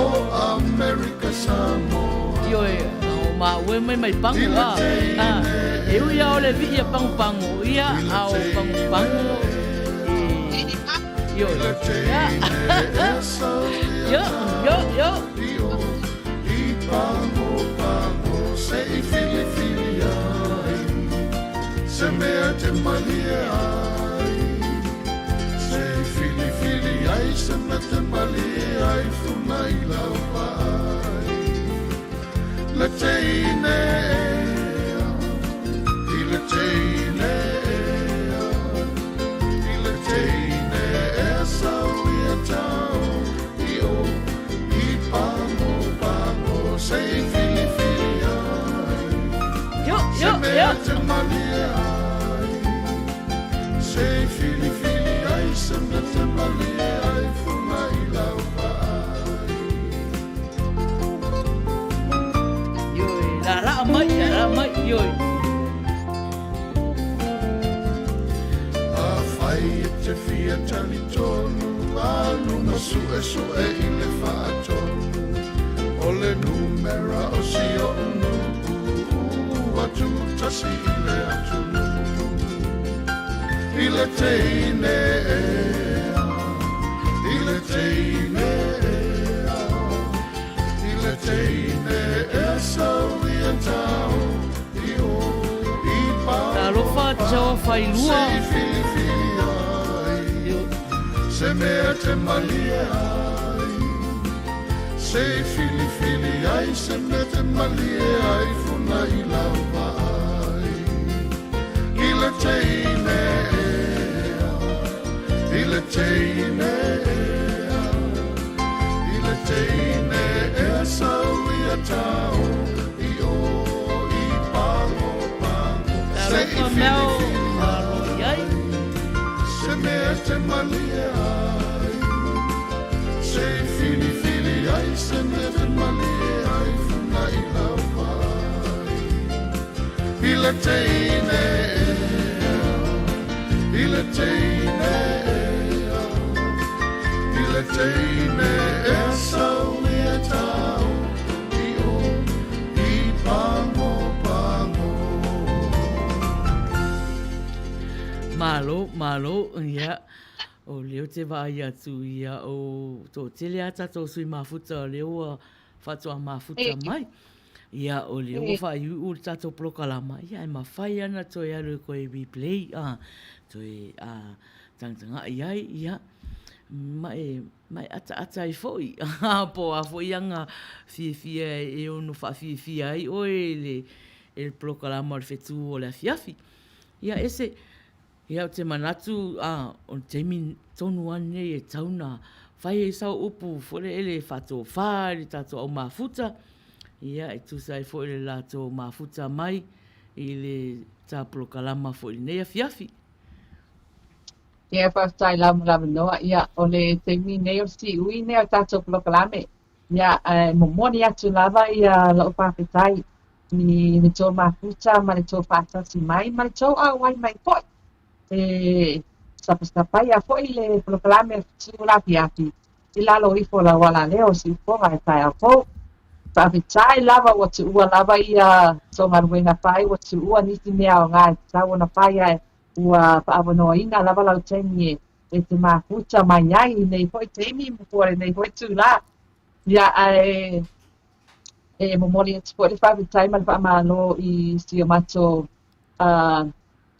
o Amerika Samoa. Ioe, o maua e mai mai pago a. E ui a o le vii a pagopago, ia, a o pagopago e... Ioe, ia. Io, io, io. Se mea te malie ai Se filifili ai Se mea te malie ai Funa i lau vaai Le teine ea I le teine ea I le teine ea Sau ia tau I o I pango pango Se i filifili ai Io, Se io, mea io. te malie ai Se i filifili ai Se mea te malie ai Funa i lau vaai Ioe, laalaa mai, laalaa mai, ioe. Afai e te fia talitonu, alu ma suesue i le faatonu o le numera o si oʻu nuu ua tutasi i le atunuu. I le teine ea, i le teine ea, i le teine ea sau ia tau i o i Talofa pago Jawa pago Failua. se i filifili ai Io. se mea te malie ai se i filifili ai se mea te malie ai funa i lau vaai i le teine ea i le teine ea i le teine ea sau ia tau i o i pago pago se i Talofa Mel, filifili malo i ai. ai se mea te malie ai se i filifili ai se mea te malie ai funa i lau vaai i le teine ea i le teine ea i le teine ea sau ia tau i o i pago pago. Malo, malo, ia. O lea ou te vaai atu ia o toatele a tatou sui mafuta o lea ua faatoa mafuta mai. Ia o lea ua faaiuiu le tatou polokalama, ia e mafai ana toe alu e koe replay, a, toe a, tagatagai ai, ia, ma e, ma e ataata ai foi, po o a foi aga fiafia e ono faafiafia ai oe i le, i le polokalama o le fetu o le afiafi. Ia ese, Ia ou te manatu, a, o le taimi tonu lava lenei e tatau ona fai ai sau upu foi lele e faatofa i le tatou au mafuta, ia e tusa ai foi le latou mafuta mai i le ta polokalama foi i lenei afiafi. Ia, faafetai lava mo le avanoa. Ia, o le taimi nei o le siui nei o le tatou polokalame. Ia, e momoli atu lava ia la'u faafetai i le tou mafuta ma le tou faatasi mai ma le tou auai mai foi e sapasapaia foi le polokalame o Fetu o le Afiafi i lalo ifo o le auala lea o Siufoga i taeao fou. Faafetai lava ua tuua lava ia sou galuega fai, ua tuua nisi mea aoga e tatau ona fai ae ua faaavanoaina lava lau taimi e te mafuta mai ai i nei foi taimi po o lenei foi itulā. Ia, ae e momoli atu foi le faafetai ma le faamalo i si o matou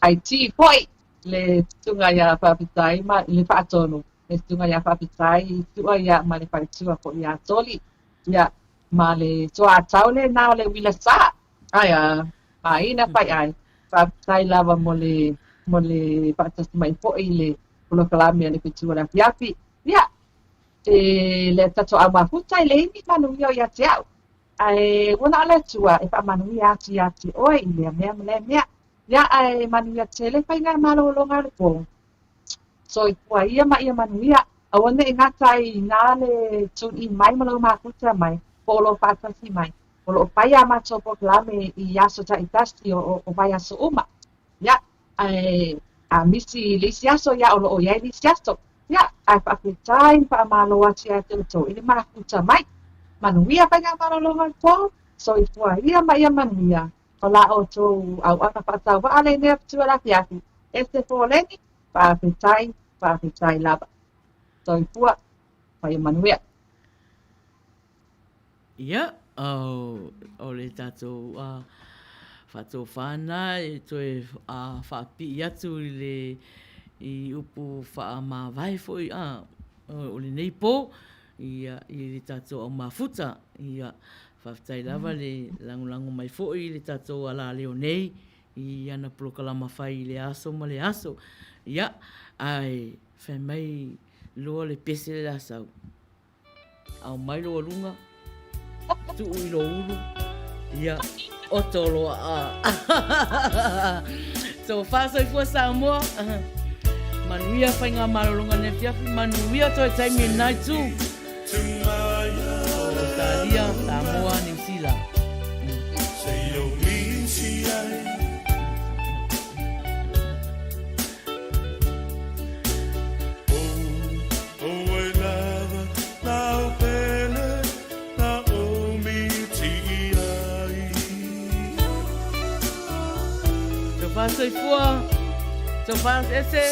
IT foi, le susuga ia Faafetai ma le faatonu, le susuga ia Faafetai Sua ia ma le faletua foi ia Toli. Ia, ma le soatau lena o le uila sa. Ai a, āina fai ai. Faafetai lava mo le mo le faatasi mai foi i le polokalame a le Fetu o le Afiafi. Ia, e le tatou au mafuta e leai ni manuia o ia te au. Ae ua na o le Atua e faamanuia atu ia te oe i lea mea ma lea mea. Ia, ae manuia tele faigamalologa o le po. Soifua ia ma ia manuia. Aua ne i gata ai inā le tune in mai ma lou mafuta mai, po o lou faatasi mai. O lo o fai a matou polokalame i aso taitasi o vaiaso uma. Ia, ae a misi i le isi aso, ia o lo o i ai le isi aso. Ia, ae faafetai ma faamalo atu ia te outou i le mafuta mai. Manuia faigamalologa o le po, soifua ia ma ia manuia. O la outou auauna faatauvaa lenei afitua le afiafi. Ese Foleni, faafetai, faafetai lava. Soifua ma ia manuia. Ia, o le tatou faatofa lena e toe faapipii atu i le i upu faamavae foi o lenei po i le tatou au mafuta. Ia, faafetai lava le lagolago mai foi i le tatou alaleo nei i ana polokalama fai i lea aso ma lea aso. Ia, ae fai mai loa le pese le la sau. Aumai lou aluga, tuu i lou ulu, ia, oto loa. Tofa soifua Samoa. Manuia faigamalologa nei afiafi, manuia toe taimi i lena itu. Australia, Samoa, Niu Sila. Tofa soifua, tofa ese.